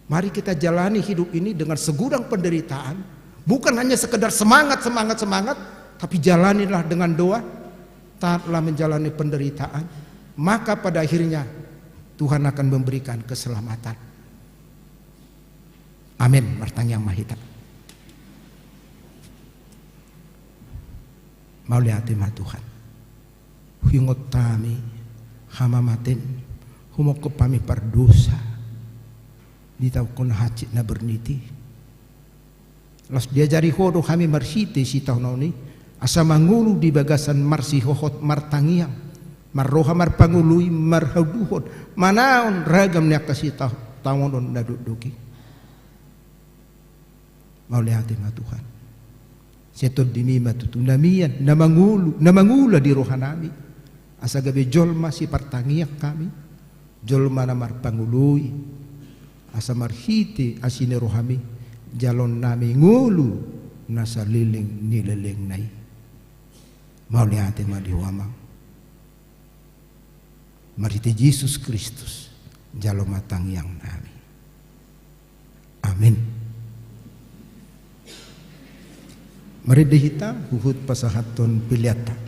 Mari kita jalani hidup ini dengan segudang penderitaan, bukan hanya sekedar semangat, semangat, semangat, tapi jalanilah dengan doa, taatlah menjalani penderitaan, maka pada akhirnya Tuhan akan memberikan keselamatan. Amin. Martangiang ma hita. Mauliate ma Tuhan. Huingot hami hamamatem, humongkop hami pardosa, ditaonkon hansit na bernit i. Laos diajari Ho do hami marhite sitaonon i, asa mangolu di bagasan marsihohot martangiang, marroha marpangoloi, marhaduhon, manaon ragam ni angka sitaonon na dokdok i. Mauliate ma Tuhan. Sian TondiMi ma tutu na mian, na mangolu, na mangula di rohanami. Asa gabe jolma sipartangiang hami, jolma na marpangoloi, asa marhite asi ni rohaMi, jalonnami ngolu na saleleng ni lelengna i. Mauliate ma di Ho Amang. Marhite Jesus Kristus, jalo ma tangiangnami. Amin. Marende hita huhut pasahathon peleanta.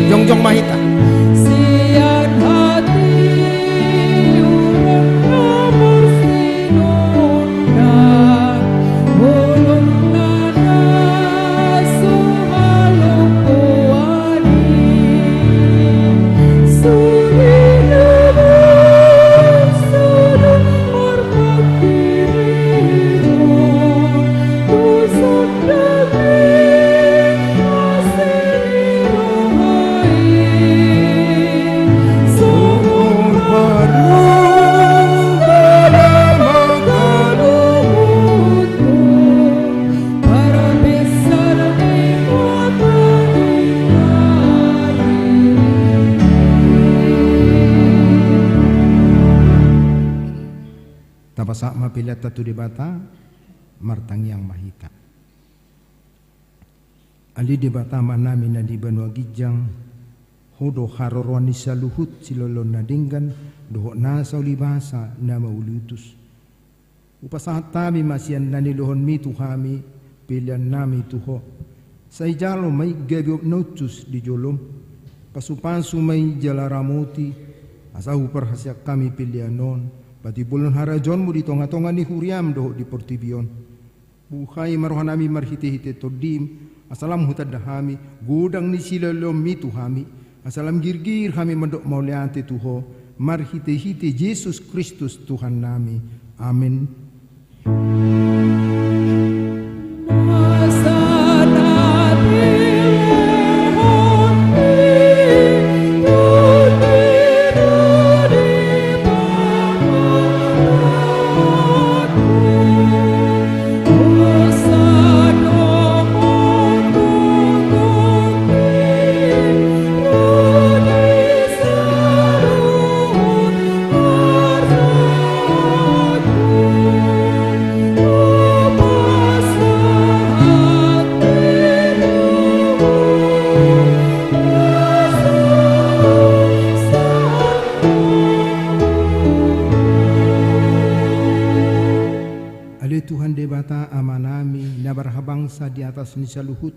Jongjong ma hita. Tapasahat ma peleanta tu Debata, martangiang ma hita. Ale Debata Amanami na di banua ginjang, Ho do haroroan ni saluhut siloloan na denggan, dohot nasa ulibasa na mauliutus. Hupasahat hami ma sian na nilehonMi tu hami peleannami tu Ho. Sai jalo ma i gabe uap na uncus di joloM. Pasupasu ma i jala ramoti, asa huparhaseang hami pelean on, patimbulhon harajaonMu di tongatonga ni huriaM dohot di portibi on. Buhai ma rohanami marhitehite TondiM, asa lam hutanda hami godang ni silehonMi tu hami, asa lam girgir hami mandok mauliate tu Ho, marhitehite Jesus Kristus Tuhannami. Amen. Ale Tuhan Debata Amanami, na marhabangsa di atas ni saluhut,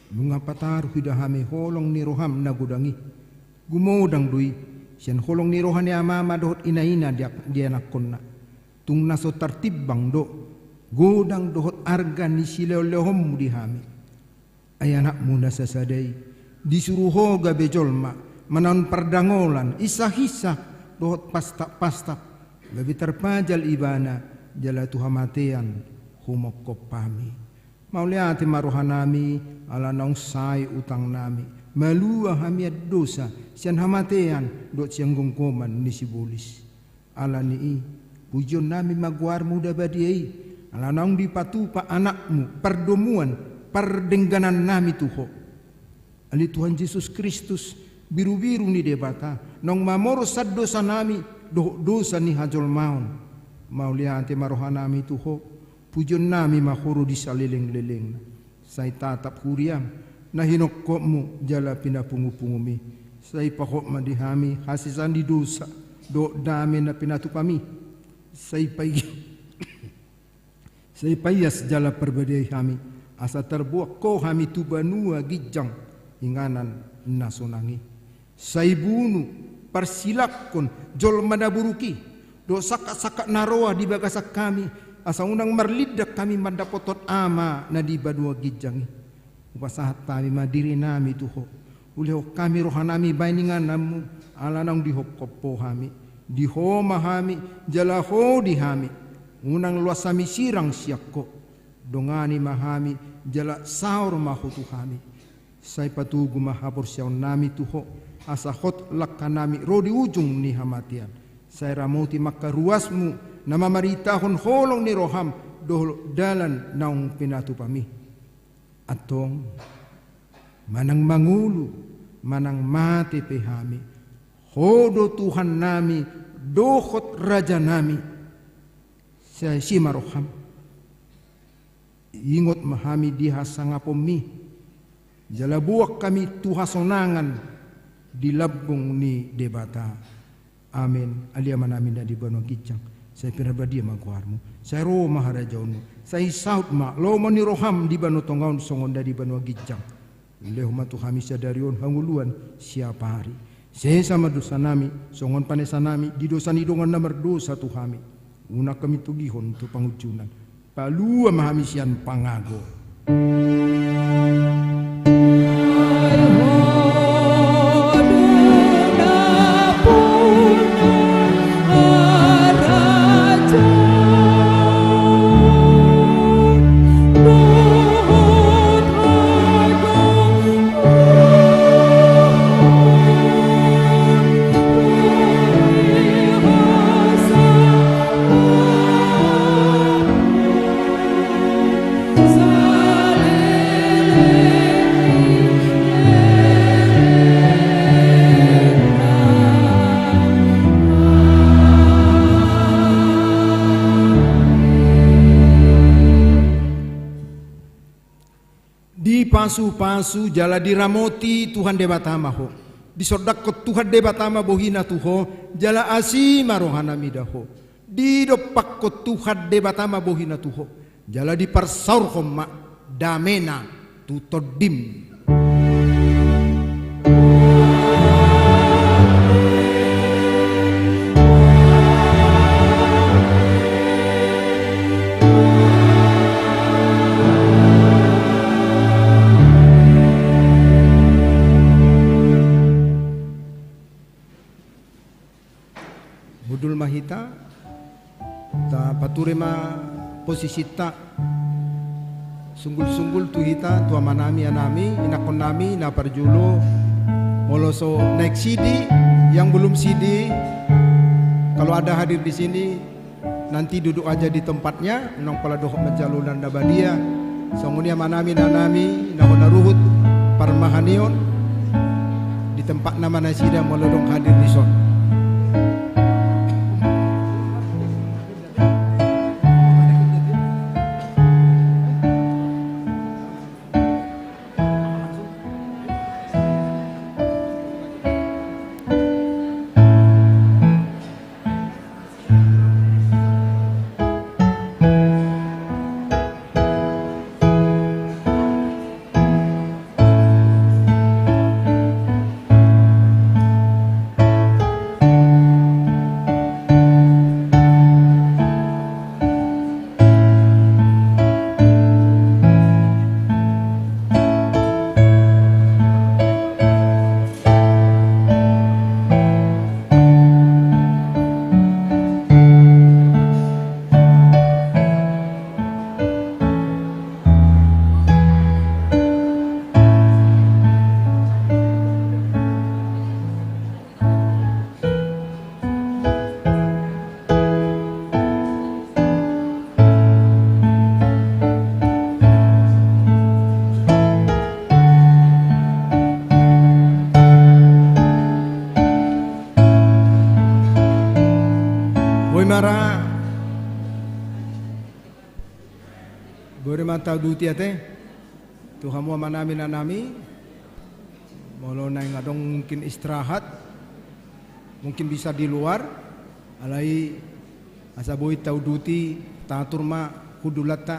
nunga pataruhon hami holong ni rohaM na godang i. Gumodang do i, sian holong ni roha ni amama dohot inaina di, di anakkonna. Tung na so tartimbang do godang dohot arga ni silehonlehonMu di hami. Ai anakMu na sasada i, disuru Ho gabe jolma, manaon pardangolan, insahinsa, dohot pastapastap, gabe tarpajal ibana, jala tu hamatean humongkop hami. Mauliate ma rohanami, ala naung sae utangnami, malua hamian dosa, sian hamatean, dohot sian gomgoman ni sibolis. Ala ni i, pujionnami ma goarMu na badia i, ala naung dipatupa anakMu, pardomuan, pardengganannami tu Ho. Ale Tuhan Jesus Kristus, birubiru ni Debata, naung mamorosan dosanami, dohot dosa ni hajolmaon. Mauliate ma rohanami tu Ho, pujionnami ma Ho ro di salelenglelengna. Sai tatap huriaM, na hinongkopmu jala pinapungupunguMi. Sai pahot ma di hami hasesaan ni dosa dohot dame na pinatupami. Sai pai-, sai paias jala parbadiai hami, asa tarboan Ho hami tu banua ginjang inganan na sonang i. Sai bunu, parsilangkon jolma na buruk i dohot sangkap-sangkap na roa di bagasan hami, asa unang marlindang hami mandapothon Ama na di banua ginjang i. Hupasahat hami ma dirinami tu Ho. Ulehon hami rohanami bahen ingananMu, ala naung dihophop Ho hami. Di Ho ma hami, jala Ho di hami. Unang loas hami sirang sian Ho. Dongani ma hami, jala saor ma Ho tu hami. Sai patogu ma haporseaonnami tu Ho, asa hot langkanami ro di ujung ni hamatean. Sai ramoti ma angka ruasMu na mamaritahon holong ni rohaM dohot dalan naung pinatupami. Antong, manang mangolu, manang mate pe hami, Ho do Tuhannami dohot Rajanami. Sai asi ma rohaM. Ingot ma hami di hasangaponMi, jala boan hami tu hasonangan di lambung ni Debata. Amen. Ale Amanami na di banua ginjang, sai pinarbadia ma goarMu. Sai ro ma harajaonMu. Sai saut ma lomo ni rohaM di banua tonga on songon na di banua ginjang. Lehon ma tu hami sadari on hangoluan siapari. Sesa ma dosanami, songon panesanami di dosa ni dongan na mardosa tu hami. Unang hami togihon tu pangunjunan. Palua ma hami sian pangago. Dipasupasu jala diramoti Tuhan Debata ma ho. Disondangkon Tuhan Debata ma bohina tu ho, jala asi ma rohana mida ho. Didompakkon Tuhan Debata ma bohina tu ho, jala diparsaorhon ma damena tu tondim. Hundul ma hita, tapature ma posisinta. Sunggul-sunggul tu hita, tu amanami, anami, inakkonnami na parjolo. Molo so naik sidi, yang belum sidi, kalau ada hadir di sini, nanti duduk aja di tempatnya, unang pola dohot manjalo na badia. Songon i amanami, inanami, na hona ruhut parmahanion, di tempatna ma nasida molo dung hadir dison. Boi ma ra. Boi ma tauduti ate. Tu hamu amanami, inanami, molo naeng adong mungkin istirahat, mungkin bisa di luar, alai asa boi tauduti, tatur ma hundulanta.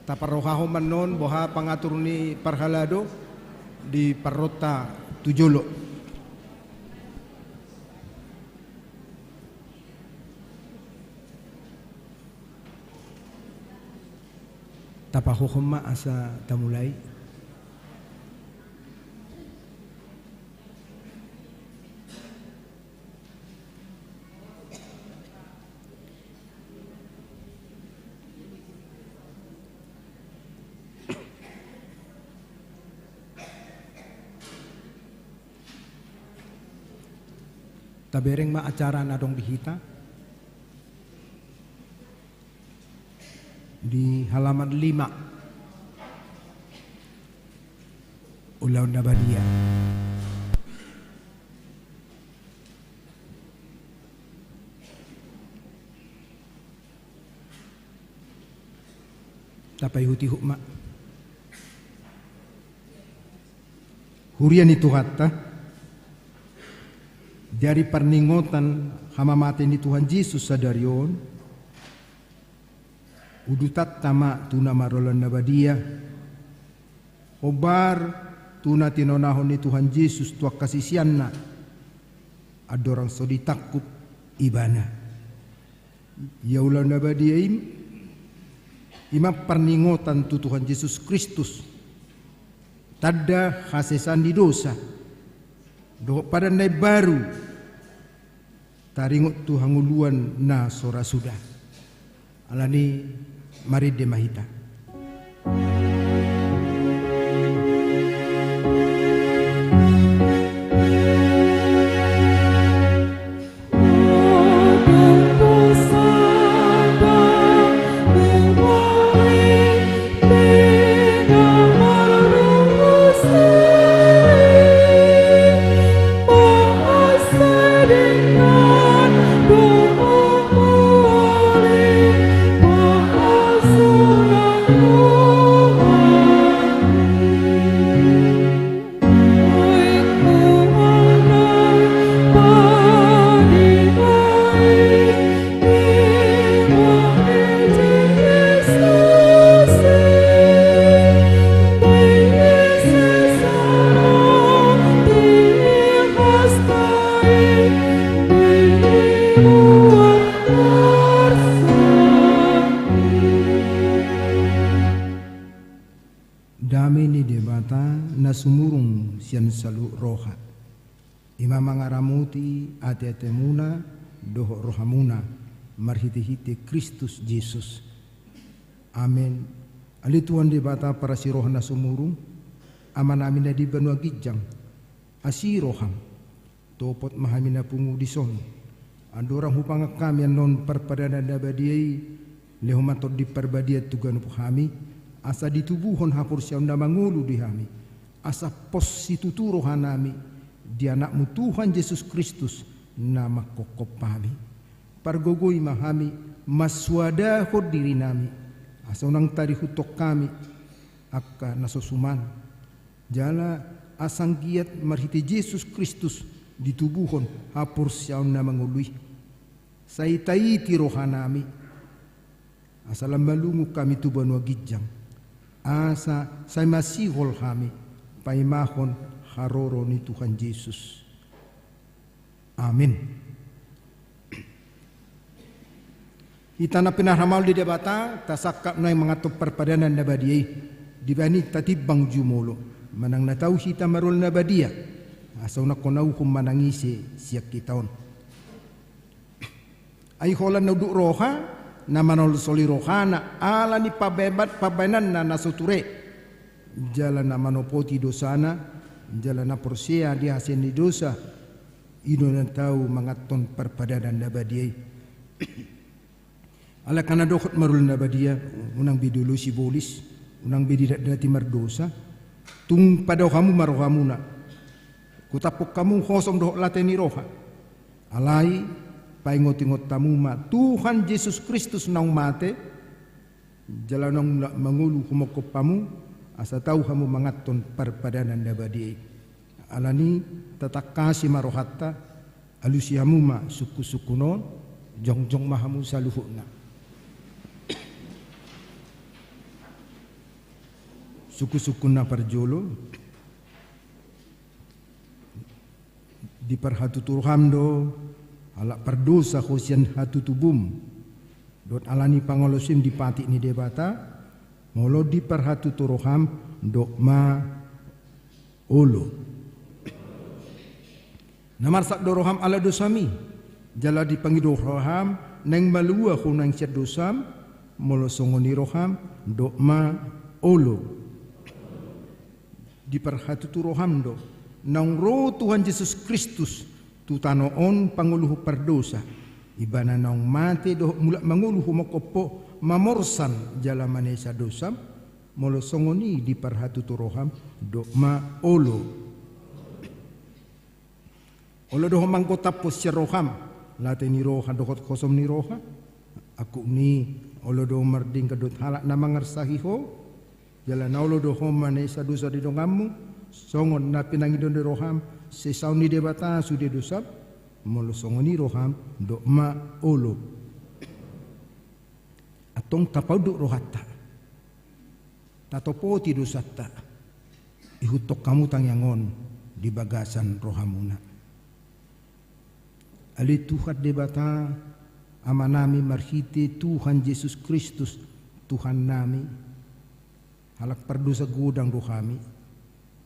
Taparrohahon ma annon boha pangatur ni parhalado di parronta tu jolo. Tapahohom ma asa tamulai. Tabereng ma acara na adong di hita di halaman lima. Ulaon na badia. Tapaihutihut ma. Huria ni Tuhanta, di ari parningotan hamamate ni Tuhan Jesus sadari on, udutanta ma tu na marulaon na badia, hombar tu na tinonahon ni Tuhan Jesus tu angka siseanna, andorang so ditangkup Ibana. Ia ulaon na badia i, i ma parningotan tu Tuhan Jesus Kristus, tanda hasesaan ni dosa, dohot padan na imbaru, taringot tu hangoluan na so ra suda. Alani, marende ma hita. Dame ni Debata na sumurung sian saluhut roha, i ma mangaramoti ateatemuna dohot rohamuna marhitehite Kristus Jesus. Amen. Ale Tuhan Debata parasi roha na sumurung, Amanami na di banua ginjang, asi roham. Topot ma hami na pungu dison. Andorang hupangan hami annon parpadanan na badia i, lehon ma Tondi Parbadia tu ganup hami, asa ditubuhon haporseaon na mangolu di hami, asa pos situtu rohanami di Anakmu Tuhan Jesus Kristus na manghophop hami. Pargogoi ma hami mansoadahon dirinami, asa unang tarihuthon hami angka na so suman. Jala asa anggiat marhite Jesus Kristus ditubuhon haporseaon na mangolu i. Sai taiti rohanami, asa lam malungun hami tu banua ginjang, asa sai masihol hami paimahon haroro ni Tuhan Jesus. Amin. Hita na pinarmaol di Debata, tasangkap nuaeng manganhon parpadanan na badia i, dibahen i tatimbang jumolo, manang na tau hita marulaon na badia, asa unang hona uhum manang ise sian hita on. Ai holan na unduk roha, na manolsoli rohana, ala ni pambaen-, pambaenanna na so ture, jala na manopoti dosana, jala na porsea di hasea ni dosa, i do na tau manganhon parpadanan na badia i. Alai angka na dohot marulaon na badia, unang be dioloi sibolis, unang be didatdati mardosa, tung padao hamu ma rohamuna. Hutampuk hamu hosom dohot late ni roha. Alai, paingotingot hamu ma Tuhan Jesus Kristus naung mate, Jala naung mulak mangolu humongkop hamu, asa tau hamu manganhon parpadanan na badia i. Alani, tatangkasi ma rohanta, alusi hamu ma sungkunsungkun on, jongjong ma hamu saluhutna. Sungkunsungkun na parjolo. Diparhatutu roham do, halak pardosa ho sian hatutubum, dohot alani pangalaosim di patik ni Debata, molo diparhatutu roham, dok ma olo. Na marsak do roham ala dosam i, jala dipangido roham naeng malua ho naeng sian dosam, molo songon i roham, dok ma olo. Diparhatutu roham do, naung ro Tuhan Jesus Kristus tu tano on pangoluhon pardosa, ibana naung mate dohot mulak mangolu humongkop ho mamorsan jala manesa dosam, molo songon i diparhatutu roham, dok ma olo. Olo do ho manggotaphon sian roham, late ni roha dohot hosom ni roha. Angkup ni, olo do ho mardenggan dohot halak na mangarsahi ho, jala na olo do ho manesa dosa di donganmu, songon na pinangido ni roham, sesaon ni Debata sude dosam, molo songon i roham, dok ma olo. Antong tapaunduk rohanta, tatopoti dosanta, ihuthon hamu tangiang on di bagasan rohamuna. Ale Tuhan Debata, Amanami, marhite Tuhan Jesus Kristus, Tuhannami, halak pardosa godang do hami,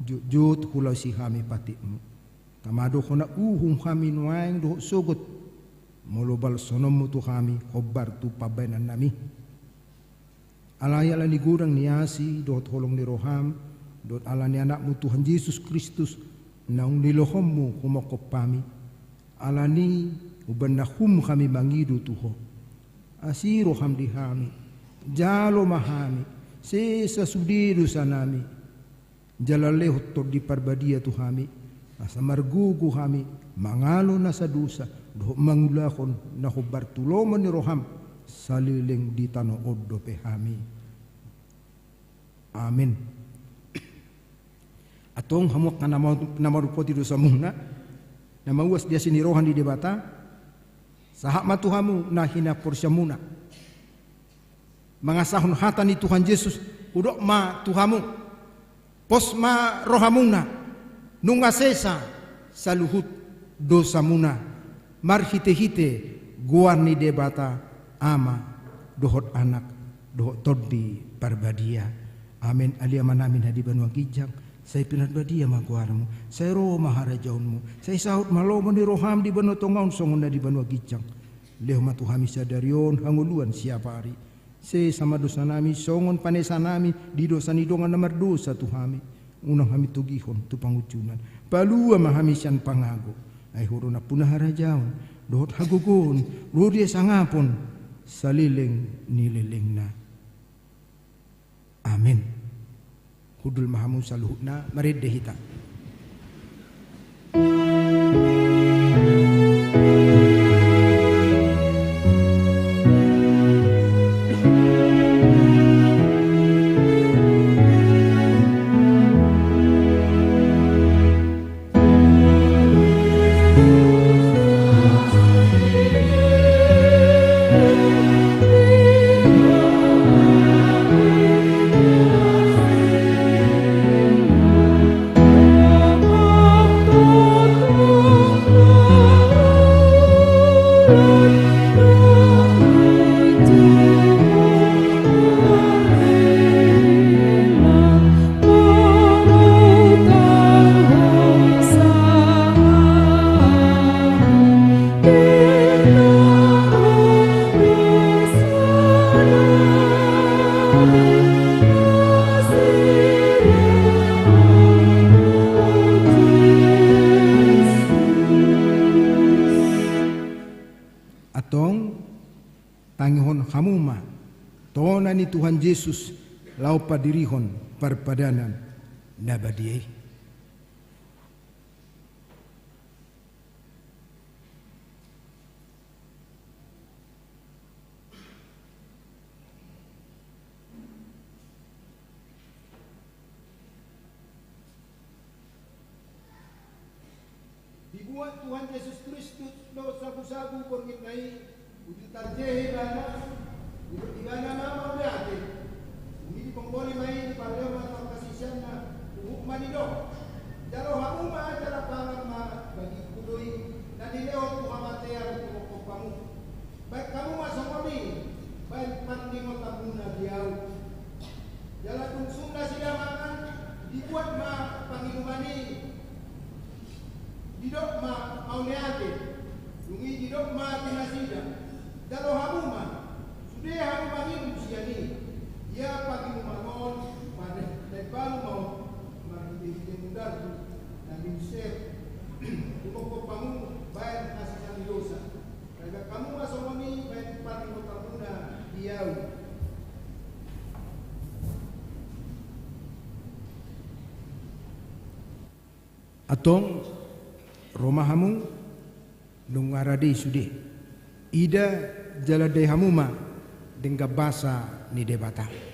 jotjot hulaosi hami patikmu. Tama do hona uhum hami nuaeng dohot sogot, molo balshononmu tu hami hombar tu pambahenannami. Alai ala ni godang ni asi dohot holong ni roham, dohot ala ni Anakmu Tuhan Jesus Kristus, naung nilohonmu humongkop hami. Ala ni umbahen na hum hami mangido tu ho, asi roham di hami, jalo ma hami, sesa sude dosanami. Jala lehon Tondi Parbadia tu hami, asa margogo hami mangalo nasa dosa dohot mangulahon na hombar tu lomo ni roham, saleleng di tano on dope hami. Amin. Antong hamu angka na mau-, na marupoti dosamuna, na mauas di asi ni roha ni Debata, sahat ma tu hamu na hinaporseaonmuna. Mangasahon hata ni Tuhan Jesus, hudok ma tu hamu, pos ma rohamuna, nunga sesa saluhut dosamuna, marhitehite goar ni Debata Ama, dohot Anak, dohot Tondi Parbadia. Amen. Ale Amanami na di banua ginjang, sai pinarbadia ma goarmu, sai ro ma harajaonmu, sai saut ma lomo ni roham di banua tonga on songon na di banua ginjang. Lehon ma tu hami sadari on hangoluan siapari. Sesa ma dosanami songon panesanami di dosa ni dongan na mardosa tu hami. Unang hami togihon tu pangunjunan. Palua ma hami sian pangago. Ai ho do nampuna harajaon, dohot hagogoon, dohot hasangapon, saleleng ni lelengna. Amen. Hundul ma hamu saluhutna, marende hita. Antong, tangihon hamu ma tona ni Tuhan Jesus laho padirihon parpadanan na badia i. Buat Tuhan Jesus Kristus do sagusagu borngin na i, uju tarjehe ibana, didok ibana ma mauliate. Dung i diponggoli ma i, diparlehon ma tu angka siseanna, huhut ma didok: Jalo hamu ma jala pangan ma, bagingku do i, na nilehon tu hamatean tu pongkop hamu. Baen hamu ma songon i, baen parningotanmuna di ahu. Jala dung sun nasida mangan, dibuat ma panginuman i, didok ma mauliate. Dung i didok ma tu nasida: Jalo hamu ma, sude hamu manginum sian i. Ia panginuman on ma na imbaru ma on marhitehite mudarhu, na niunsur tu pongkop hamu baen hasesaan ni dosa. Baen hamu ma songon i, baen parningotanmuna di ahu. Antong, ro ma hamu, nunga rade i sude. Ida jala dai hamu ma denggan basa ni Debata.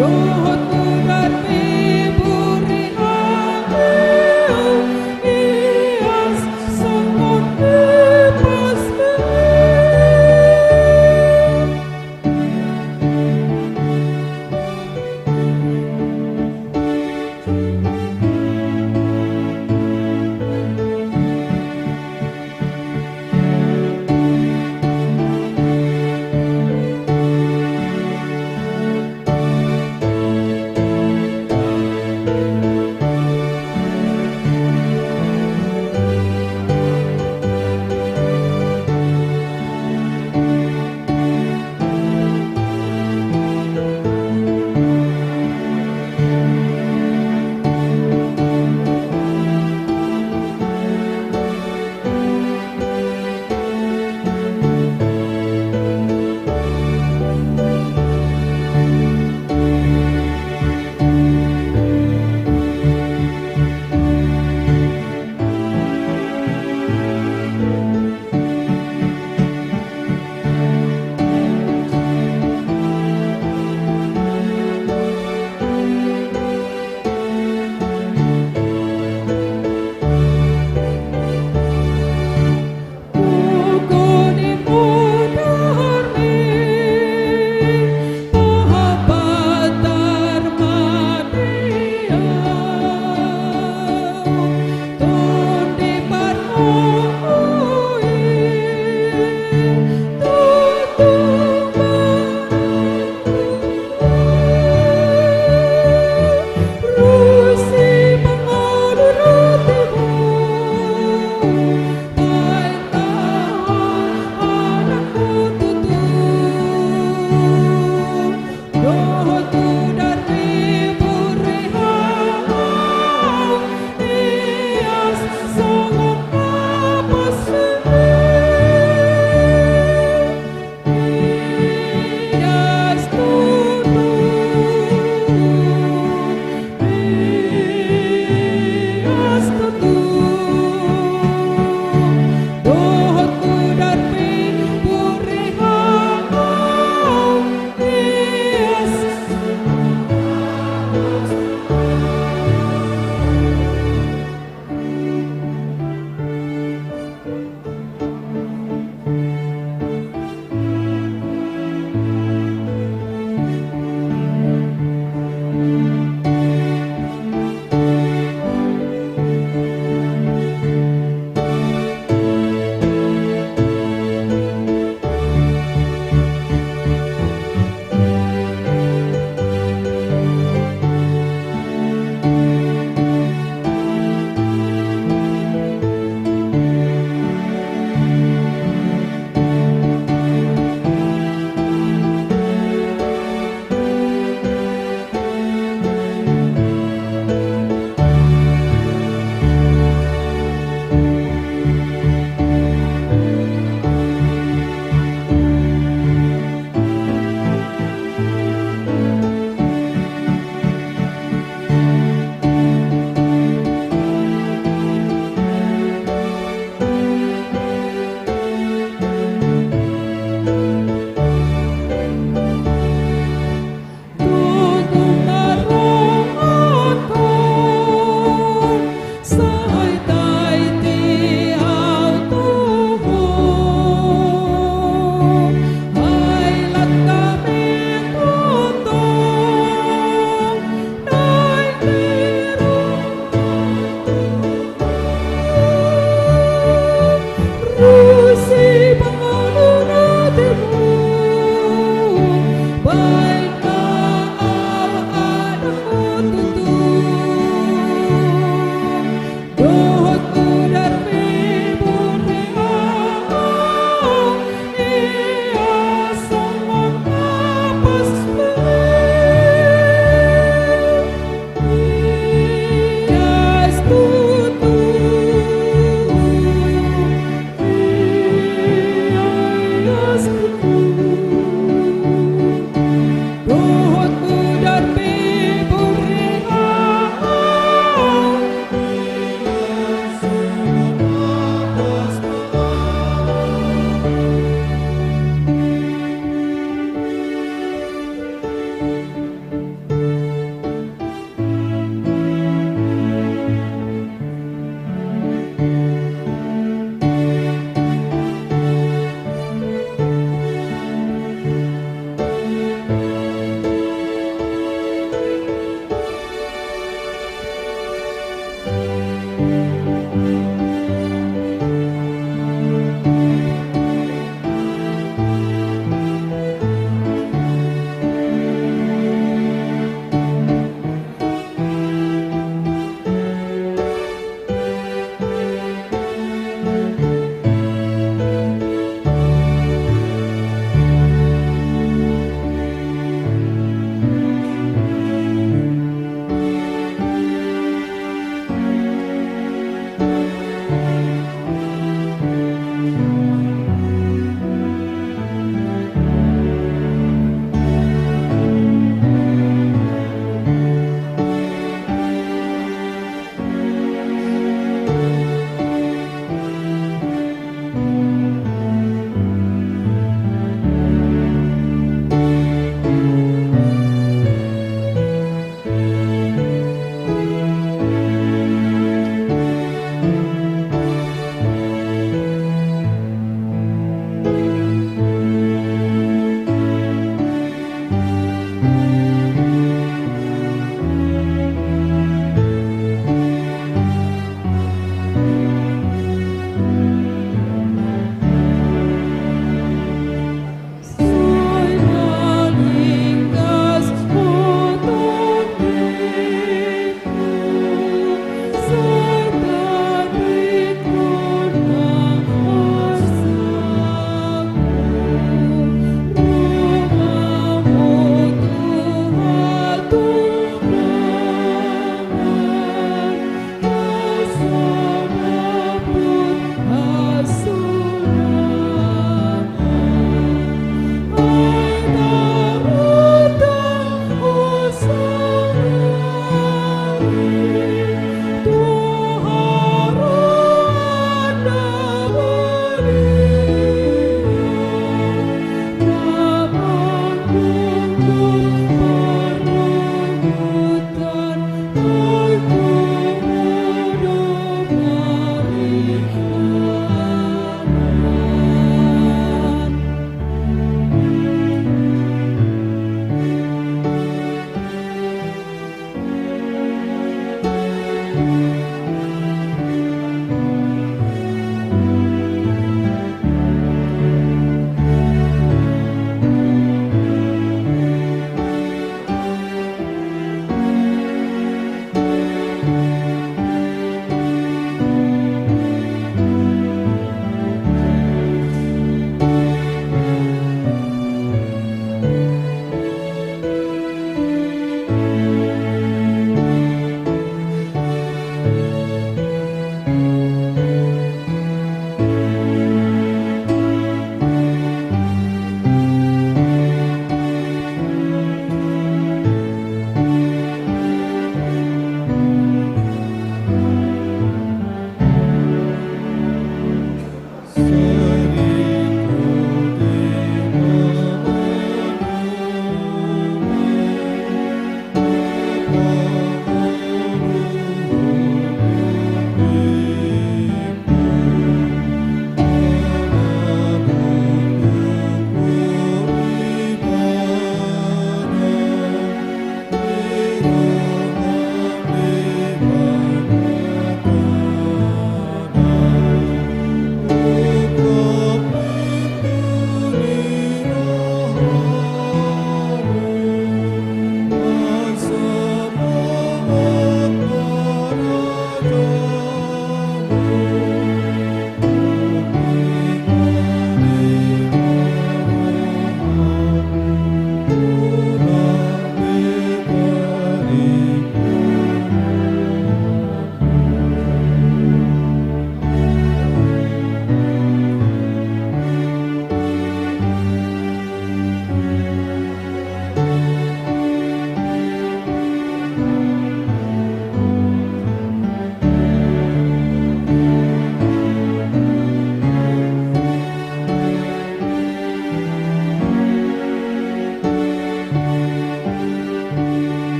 Dohot mudar ni buri hau, ias songon kipas angin.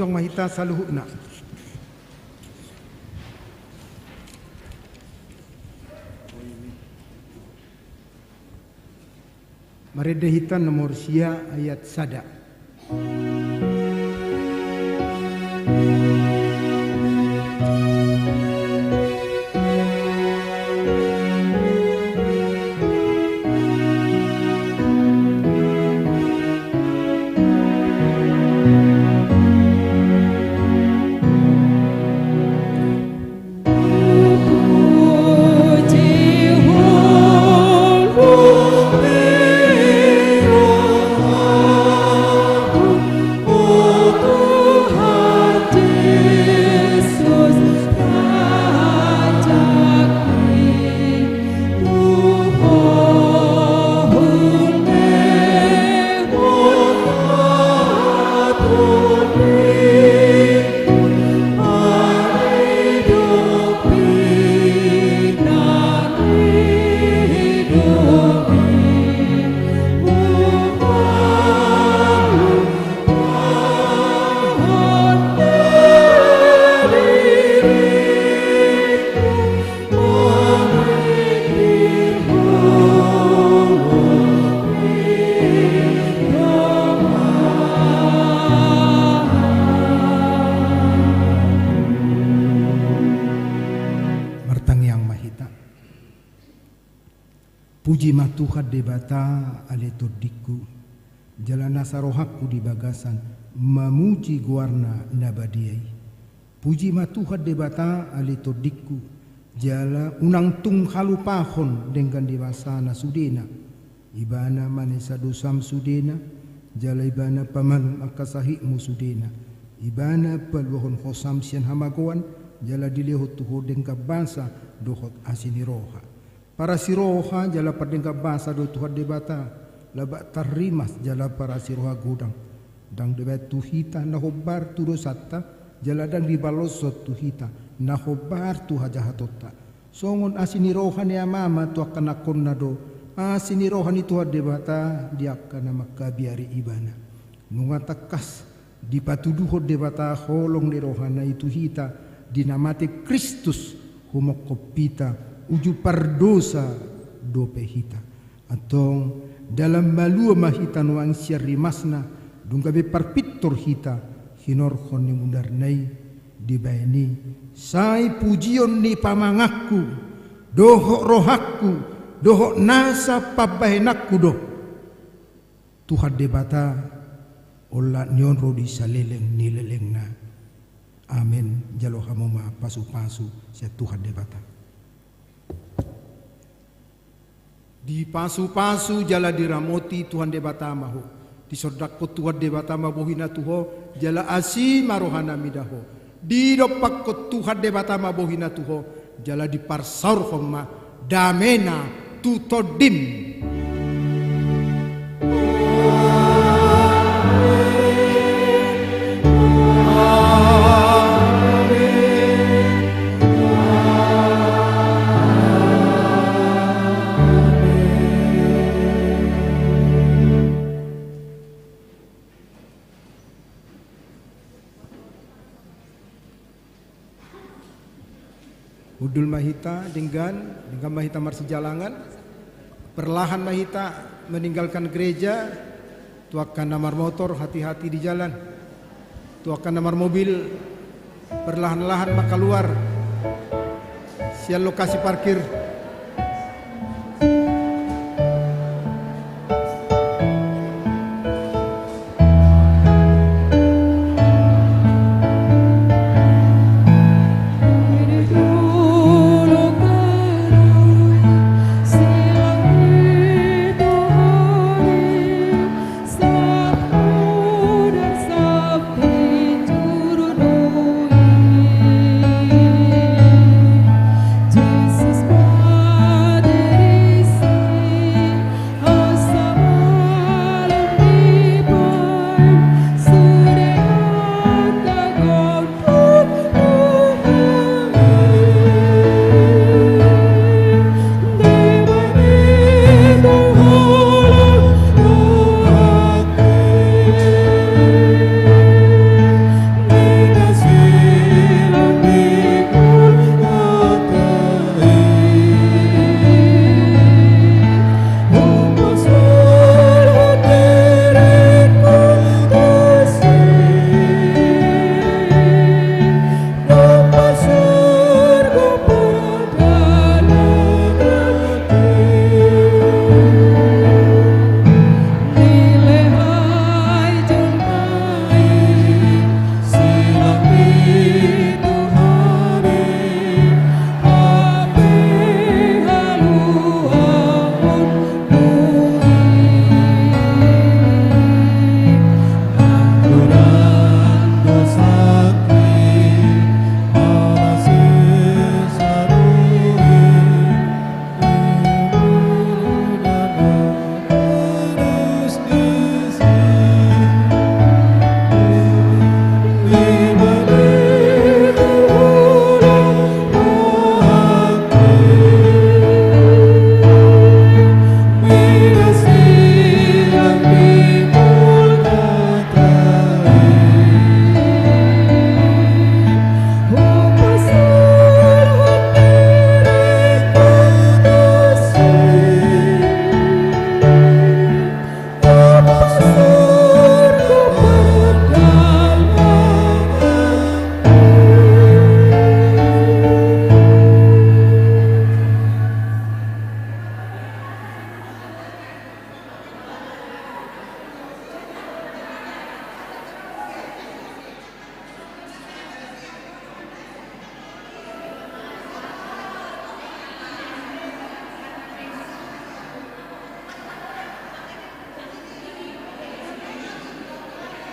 Tong ma hita saluhutna. Marende hita nomor sia ayat sada. Martangiang ma hita. Puji ma Tuhan Debata, ale tondingku, jala nasa rohangku di bagasan mamuji goarna na badia i. Puji ma Tuhan Debata, ale tondingku, jala unang tung halupahon denggan ni basana sudena. Ibana manesa dosam sudena, jala Ibana pamalum angka sahitmu sudena. Ibana paluahon hosam sian hamagoan, jala dilehon tu ho denggan basa dohot asi ni roha. Parasi roha jala pardenggan basa do Tuhan Debata, labak tarrimas jala parasi roha godang. Ndang dibaen tu hita na hombar tu dosanta, jala ndang dibaloshon tu hita na hombar tu hajahatonta. Songon asi ni roha ni amama tu angka anakkonna do asi ni roha ni Tuhan Debata di angka na mangkabiari Ibana. Nunga tangkas dipatuduhon Debata holong ni rohana i tu hita di na mate Kristus, humongkop hita uju pardosa dope hita. Antong, dalan malua ma hita nuaeng sian rimasna, dung gabe parpintor hita hinorhon ni munarna i. Dibaen i, sai pujion ni pamanganku, dohot rohangku, dohot nasa pambahenanku do Tuhan Debata, olat ni on ro di saleleng ni lelengna. Amen. Jalo hamu ma pasupasu sian Tuhan Debata. Dipasupasu jala diramoti Tuhan Debata ma ho. Disondangkon Tuhan Debata ma bohina tu ho, jala asi ma rohana mida ho. Didompakkon Tuhan Debata ma bohina tu ho, jala diparsaorhon ma damena tu tondim. Hundul ma hita denggan, denggan ma hita marsijalangan. Perlahan ma hita meninggalkan gereja. Tu angka na marmotor, hati-hati di jalan. Tu angka na marmobil, perlahan-lahan ma kaluar sian lokasi parkir.